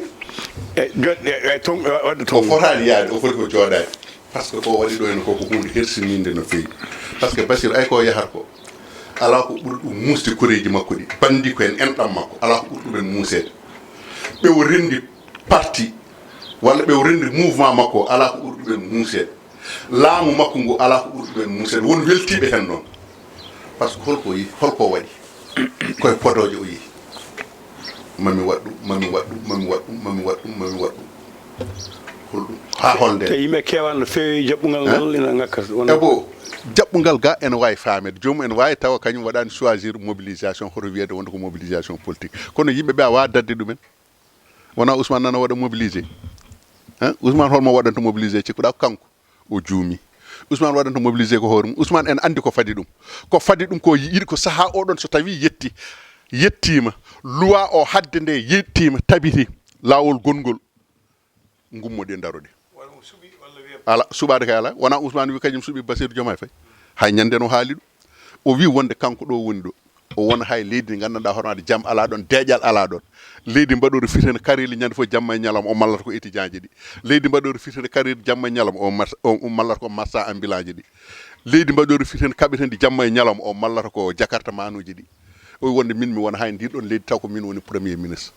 E, jo-, e, e, ton, e, wadde ton. O fotani yaade, o foti ko jooɗaade. Par ce que ko waɗi ɗo henne ko, ko huunde hersininde no feewi. Par ce que Bassirou, ay ko yahata ko, alaa ko ɓuri ɗum muusde koreeji makko ɗi. Banndi ko en enɗam makko, alaa ko ɓuri ɗum en muuseede. Ɓe o renndi parti, walla ɓe o renndi mouvement makko, alaa ko ɓuri ɗum en muuseede. Laamu makko ngu, alaa ko ɓuri ɗum en muuseede. Won weltiiɓe heen noon. Par ce que holko o yehi, holko o waɗi? Koye podooje o yehi. Mami waɗ ɗum, mami waɗ ɗum, mami waɗ ɗum, mami waɗ ɗum, mami waɗ ɗum. Holɗum? Haa holnde? Te yimɓe keewa no feewi jaɓɓungal ngal ina ŋakka. Ebo, jaɓɓungal ga ene waawi faameede. Joomum ene waawi tawa kañum waɗaani choisir mobilisation, hoto wiyeede wonde ko mobilisation politique. Kono yimɓe ɓe a waawaa daɗde ɗumen. Wonaa Ousmane nana waɗa mobilisé. Hein? Ousmane holmo waɗanta mobilisé? Cikkuɗaa ko kanko? O juumi. Ousmane waɗanta mobilisé ko hoore mum. Ousmane en anndi ko fadi ɗum. Ko fadi ɗum ko yiɗi ko sahaa oɗon so tawi yetti, yettiima. Luwa o hadde nde yettiima, tabiti laawol gongol. Ngummoɗen daroɗen. Ala, suɓaade kay ala. Wonaa Ousmane wi kañum suɓi Bassirou Diomaye Faye. Hay ñande no haali ɗum. O wi wonde kanko ɗo woni ɗo. O wona hay leydi ndi nganndanɗaa hono waɗde jam alaa ɗoon, deeƴal alaa ɗoon. Leydi mbaɗoori firtende kareeli ñande fof jamma e ñalawma o mallata ko étudiant ji ɗi. Leydi mbaɗoori firtende kareeli jamma e ñalawma o mar-, o, o mallata ko marchand ambulant ji ɗi. Leydi mbaɗoori firtende kaɓetendi jamma e ñalawma o mallata ko jakarta manuji ɗi. O wi wonde min mi wona hay ndi ɗoon leydi taw ko min woni premier ministre.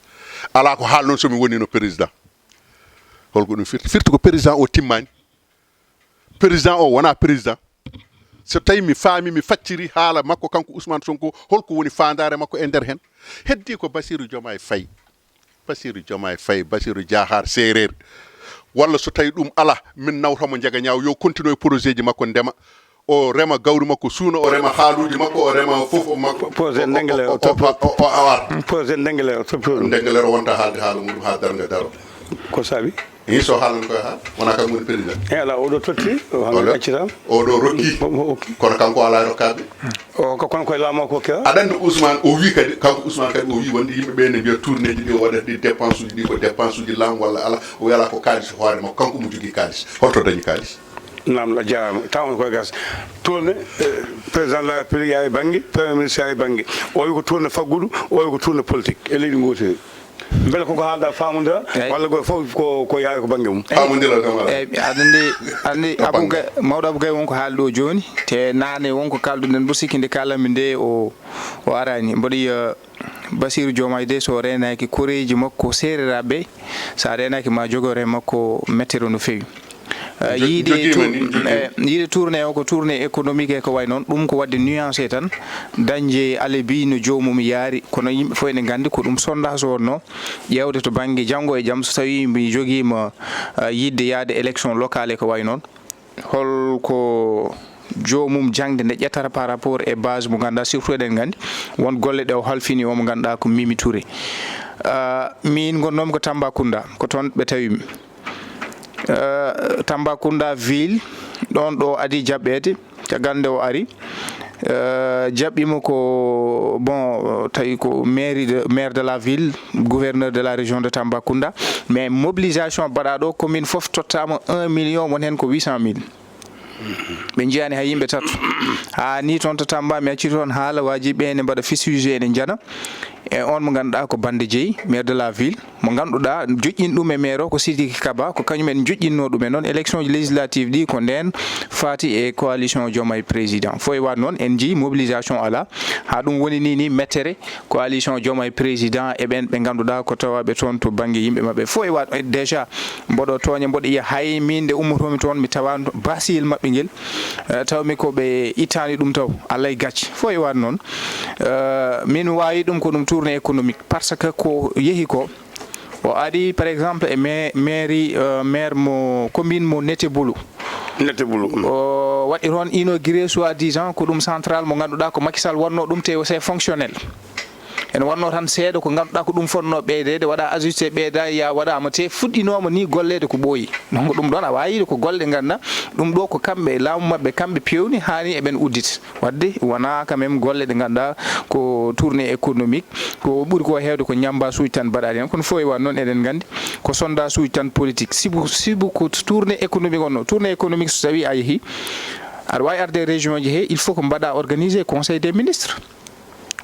Alaa ko haalnon so mi wonino président. Holko ɗum firti? Firti ko président o timmaani. Président o wonaa président. So tawi mi faami, mi facciri haala makko kanko Ousmane Sonko, holko woni faandaare makko e nder heen? Heddi ko Bassirou Diomaye Faye. Bassirou Diomaye Faye, Bassirou Diakhar Seereer. Walla so tawi ɗum alaa, min nawta mo Ndiaga Niaw, yo continue e projet ji makko ndema. O rema gawri makko suuna, o rema haaluuji makko, o rema fof makko. Projet Ndengele o, o, o, o, o, o awat. Projet Ndengele o toppi ɗum. Ndengele o wonta haalde haala muɗum haa darnga daro. Ko saabi? Iso haalan koye haal, wona kanko woni président. E ala oɗo totti, o hannde accita. Oɗo rokki. Mo, mo okki. Kono kanko ala rokkaaɓe. O ko kono koye laamu ko kewa. Aɗa anndi Ousmane o wi kadi, kanko Ousmane kadi o wi wonde yimɓe ɓe ne mbiya tournée ji ɗi o waɗata ɗi dépense uji ɗi ko dépense uji laamu walla ala, o wi ala ko kaalis hoore makko, kanko mo jogii kaalis. Holto dañi kaalis? Naam, a jaaraama. Taw on koye gas. Tourné, eh, président de la République yaari bannge, premier ministre yaari bannge. O wi ko tourné faggudu, o wi ko tourné politique. E leydi gootiri. Mbele koko haalda faamodira, walla ko fof ko, ko yaari ko bannge mum? Faamodira kam ala. Eyyi, aɗa anndi, anndi Abou Gaye, mawɗo Abou Gaye wonko haali ɗo jooni. Te naane wonko kaalduɗen, mboɗo sikki nde kaalanmi nde o, o araani. Mboɗo yiya Bassirou Diomaye de, so reenaaki koreeji makko seereraaɓe, so a reenaaki ma jogore makko mettere no feewi. Eh, yiide tour-, eh, yiide tournée o ko tournée économique e ko wayi noon, ɗum ko waɗde nuancé tan, dañde alebi no joomum yaari, kono yimɓe fof ene nganndi ko ɗum sondage o wonno, ƴeewde to bannge janngo e jam, so tawi mi jogiima, eh, yiɗde yaade élection locale e ko wayi noon. Holko joomum jaŋde nde ƴettata par rapport e base mo ngannduɗaa, surtout eɗen nganndi won golle ɗe o halfini o mo ngannduɗaa ko Mimi Touré. Ah, miin ngonnoomi ko Tambacounda, ko toon ɓe tawi mi. Ah, Tambacounda ville, ɗoon ɗo adii jaɓɓeede, caggal nde o ari, Euh, jaɓɓiima ko, bon, tawi ko mairie de, maire de la ville, gouverneur de la région de Tambacounda, mais mobilisation mbaɗaa ɗo, commune fof tottaama un million, won heen ko huit cent mille. Ɓe njiyaani hay yimɓe tato. Haa ni toon to Tamba, mi accii toon haala, waaji ɓe ene mbaɗa fustigé, ene njana. E on mo ngannduɗaa ko Bande Jeyi, maire de la ville, mo ngannduɗaa joƴƴini ɗum e maire o ko Sidiki Kaba, ko kañum en joƴƴinnoo ɗum e noon élection législative ɗi, ko ndeen faati e coalition Diomaye Président. Fof e waat noon, en njii mobilisation alaa, haa ɗum woni ni, ni mettere coalition Diomaye Président e ɓeen ɓe ngannduɗaa ko tawaaɓe toon to bannge yimɓe maɓɓe. Fof e waat, e déjà, mboɗo tooña, mboɗo yiya hay min nde ummotoomi toon, mi tawaano basiyel maɓɓe ngel, eh, tawmi ko ɓe ittaani ɗum taw, Allah e gacce. Fof e waat noon, eh, min waawi ɗum ko ɗum tournée économique, parce que ko yehi ko, o ari, par exemple, e ma-, mairie, euh, maire mo commune mo Netebulu. Netebulu, mm. O waɗi toon inauguré, soi-disant, ko ɗum central mo ngannduɗaa ko Macky Sall wonnoo ɗum, te c'est fonctionnel. Ene wonnoo tan seeɗa ko ngannduɗaa ko ɗum fotnoo ɓeydeede, waɗa ajusté, ɓeyda, ya waɗaama, te fuɗɗinooma ni golleede ko ɓooyi. Donc ɗum ɗoon a waawi yiide ko golle ngannduɗaa, ɗum ɗo ko kamɓe, laamu maɓɓe, kamɓe peewni, haani eɓen uddita. Waɗde wonaa quand même golle ɗe ngannduɗaa ko tournée économique, ko ɓuri ko heewde ko ñambaasuuji tan mbaɗaaɗi heen. Kono fof e waat noon eɗen nganndi ko sondage uji tan politique. Sibu, sibu ko tournée économique wonnoo. Tournée économique so tawii a yehii, aɗa waawi arde e région ji he, il faut ko mbaɗa organisé conseil des ministres.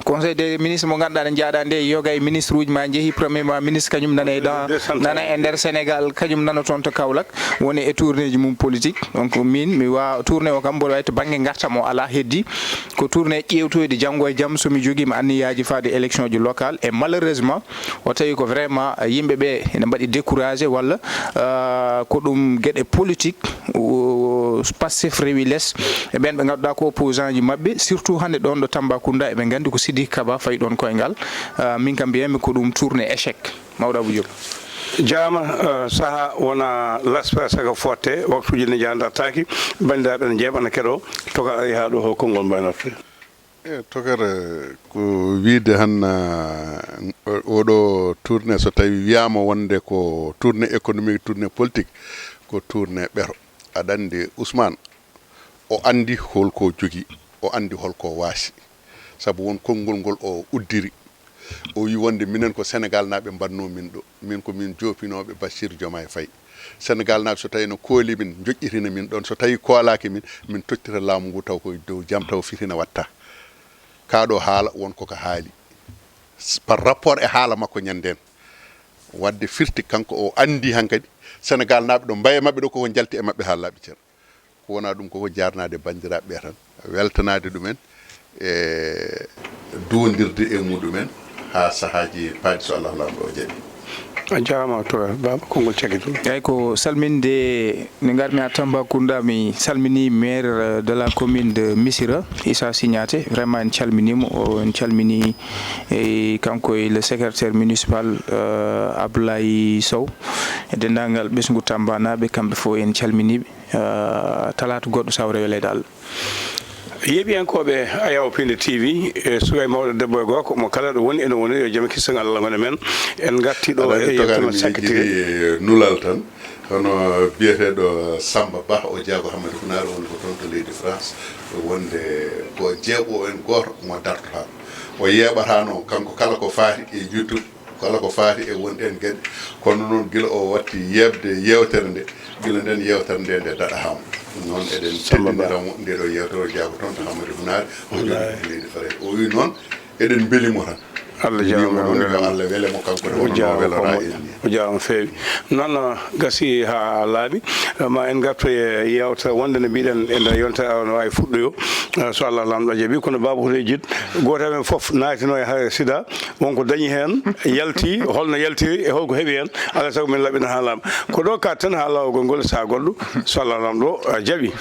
Conseil des ministres mo ngannduɗaa ne njaaɗa nde, yoga e ministre uji ma njehi, premièrement ministre kañum nana e ɗa, nana e nder Sénégal, kañum nana toon to Kaolack, woni e tournée ji mum politique. Donc min mi wa tournée o kam mboɗo wawi to bannge ngartam o alaa, heddi ko tournée ƴeewtoyde janngo e jam so mi jogiima anniyaaji faade élection ji locale. Et malheureusement o tawi ko vraiment yimɓe ɓe ene mbaɗi découragé walla, euh, ko ɗum geɗe politique, o, Pastef rewi les e ɓeen ɓe ngannduɗaa ko opposant ji maɓɓe, surtout hannde ɗoon ɗo Tambacounda, eɓe nganndi ko Sidiki Kaba fayi ɗoon koyngal. Euh, min kam mbiyatmi ko ɗum tournée échec. Mawɗo Abou Diop. Jaaraama, eh, sahaa wona laspa saka foote, waktuuji ne njaha dartaaki, banndiraaɓe ne njeeɓa ne keɗoo, tokar ari haa ɗo, hol konngol mbaynorte? E tokar, eh, ko wiyde han, eh, oɗo tournée so tawi wiyaama wonde ko tournée économique, tournée politique, ko tournée ɓeto. Aɗa anndi Ousmane, o anndi hol ko jogii, o anndi hol ko waasi. Sabu won konngol ngol o uddiri. O wi wonde minen ko Senegalnaaɓe mbaɗnoo min ɗo. Min ko min joopinooɓe Bassirou Diomaye Faye. Senegalnaaɓe so tawi no kooli min, njoƴƴitina min ɗoon. So tawi koolaaki min, min tottira laamu ngu taw ko dow jam taw fitina watta. Kaa ɗo haala won ko ka haali. S-, par rapport e haala makko ñanden. Wadde firti kanko o anndi hankadi Senegalnaaɓe ɗo mbaye maɓɓe ɗo koko jalti e maɓɓe haa laaɓi cer. Ko wonaa ɗum, koko jaarnaade banndiraaɓe ɓe tan, weltanaade ɗumen, e duwondirde e muɗumen haa sahaaji paaɗi, so Allahu Laamɗo o jaɓi. A jaaraama, to Baaba, konngol caggal ɗum. Eeyi, ko salminde, nde ngarmi haa Tambacounda, mi salmini maire de la commune de Missirah, Issa Signaté. Vraiment, en calminii mo, o, en calminii, e, kanko e le secrétaire municipal, euh, Abdoulaye Sow, e denndaangal ɓesngu Tambanaaɓe, kamɓe fof en calminii ɓe. Eh, talaata goɗɗo, so Allah jaɓi, Allah. Yeeɓiyankooɓe Ayaw Piindi T V, e sukay mawɗo debbo e gorko, mo kala ɗo woni ene woni, yo jam e kisal Allah won e men. En ngarti ɗo e yettude sakkitiri. Nulal tan, hono biyeteeɗo Samba Bah, o jeyaɗo Hammadi Funaare, woni ko toon to leydi France, wonde ko jeeɓo en gooto mo dartotaa. O yeeɓataano kanko kala ko faati e YouTube. Kala ko faati e wonɗen geɗe, kono noon gila o watti yeeɓde yeewtere nde, gila nden yeewtere nde nde daɗahaama. Ɗum noon eɗen teddinira mo, nde ɗo yeewtere o jeyaɗo toon to Hammadi Funaare, o jooɗii e leydi Farayse. O wi noon, eɗen mbeli mo tan. Allah jaaraama. Mbiyii mo noon, yo Allah wele mo, kanko ne, o hono no jaaraama welora en ni. O jaaraama feewi. Noon, uh, gasi haa laaɓi. Uh, ma en ngartu e yeewtere wonde no mbiɗen e nder yontere awa no waawi fuɗɗoyo. Uh, so Allah Laamɗo jaɓi, kono Baaba Houré Jid, gooto e men fof naatino e hare sida. Won ko dañi heen, yalti, holno yaltiri e holko heɓi heen, alaa e sago min laɓɓina haa laaɓa. Ko ɗo ka tan haa laawol ngol, sahaa goɗɗo, so Allah Laamɗo, uh, jaɓi.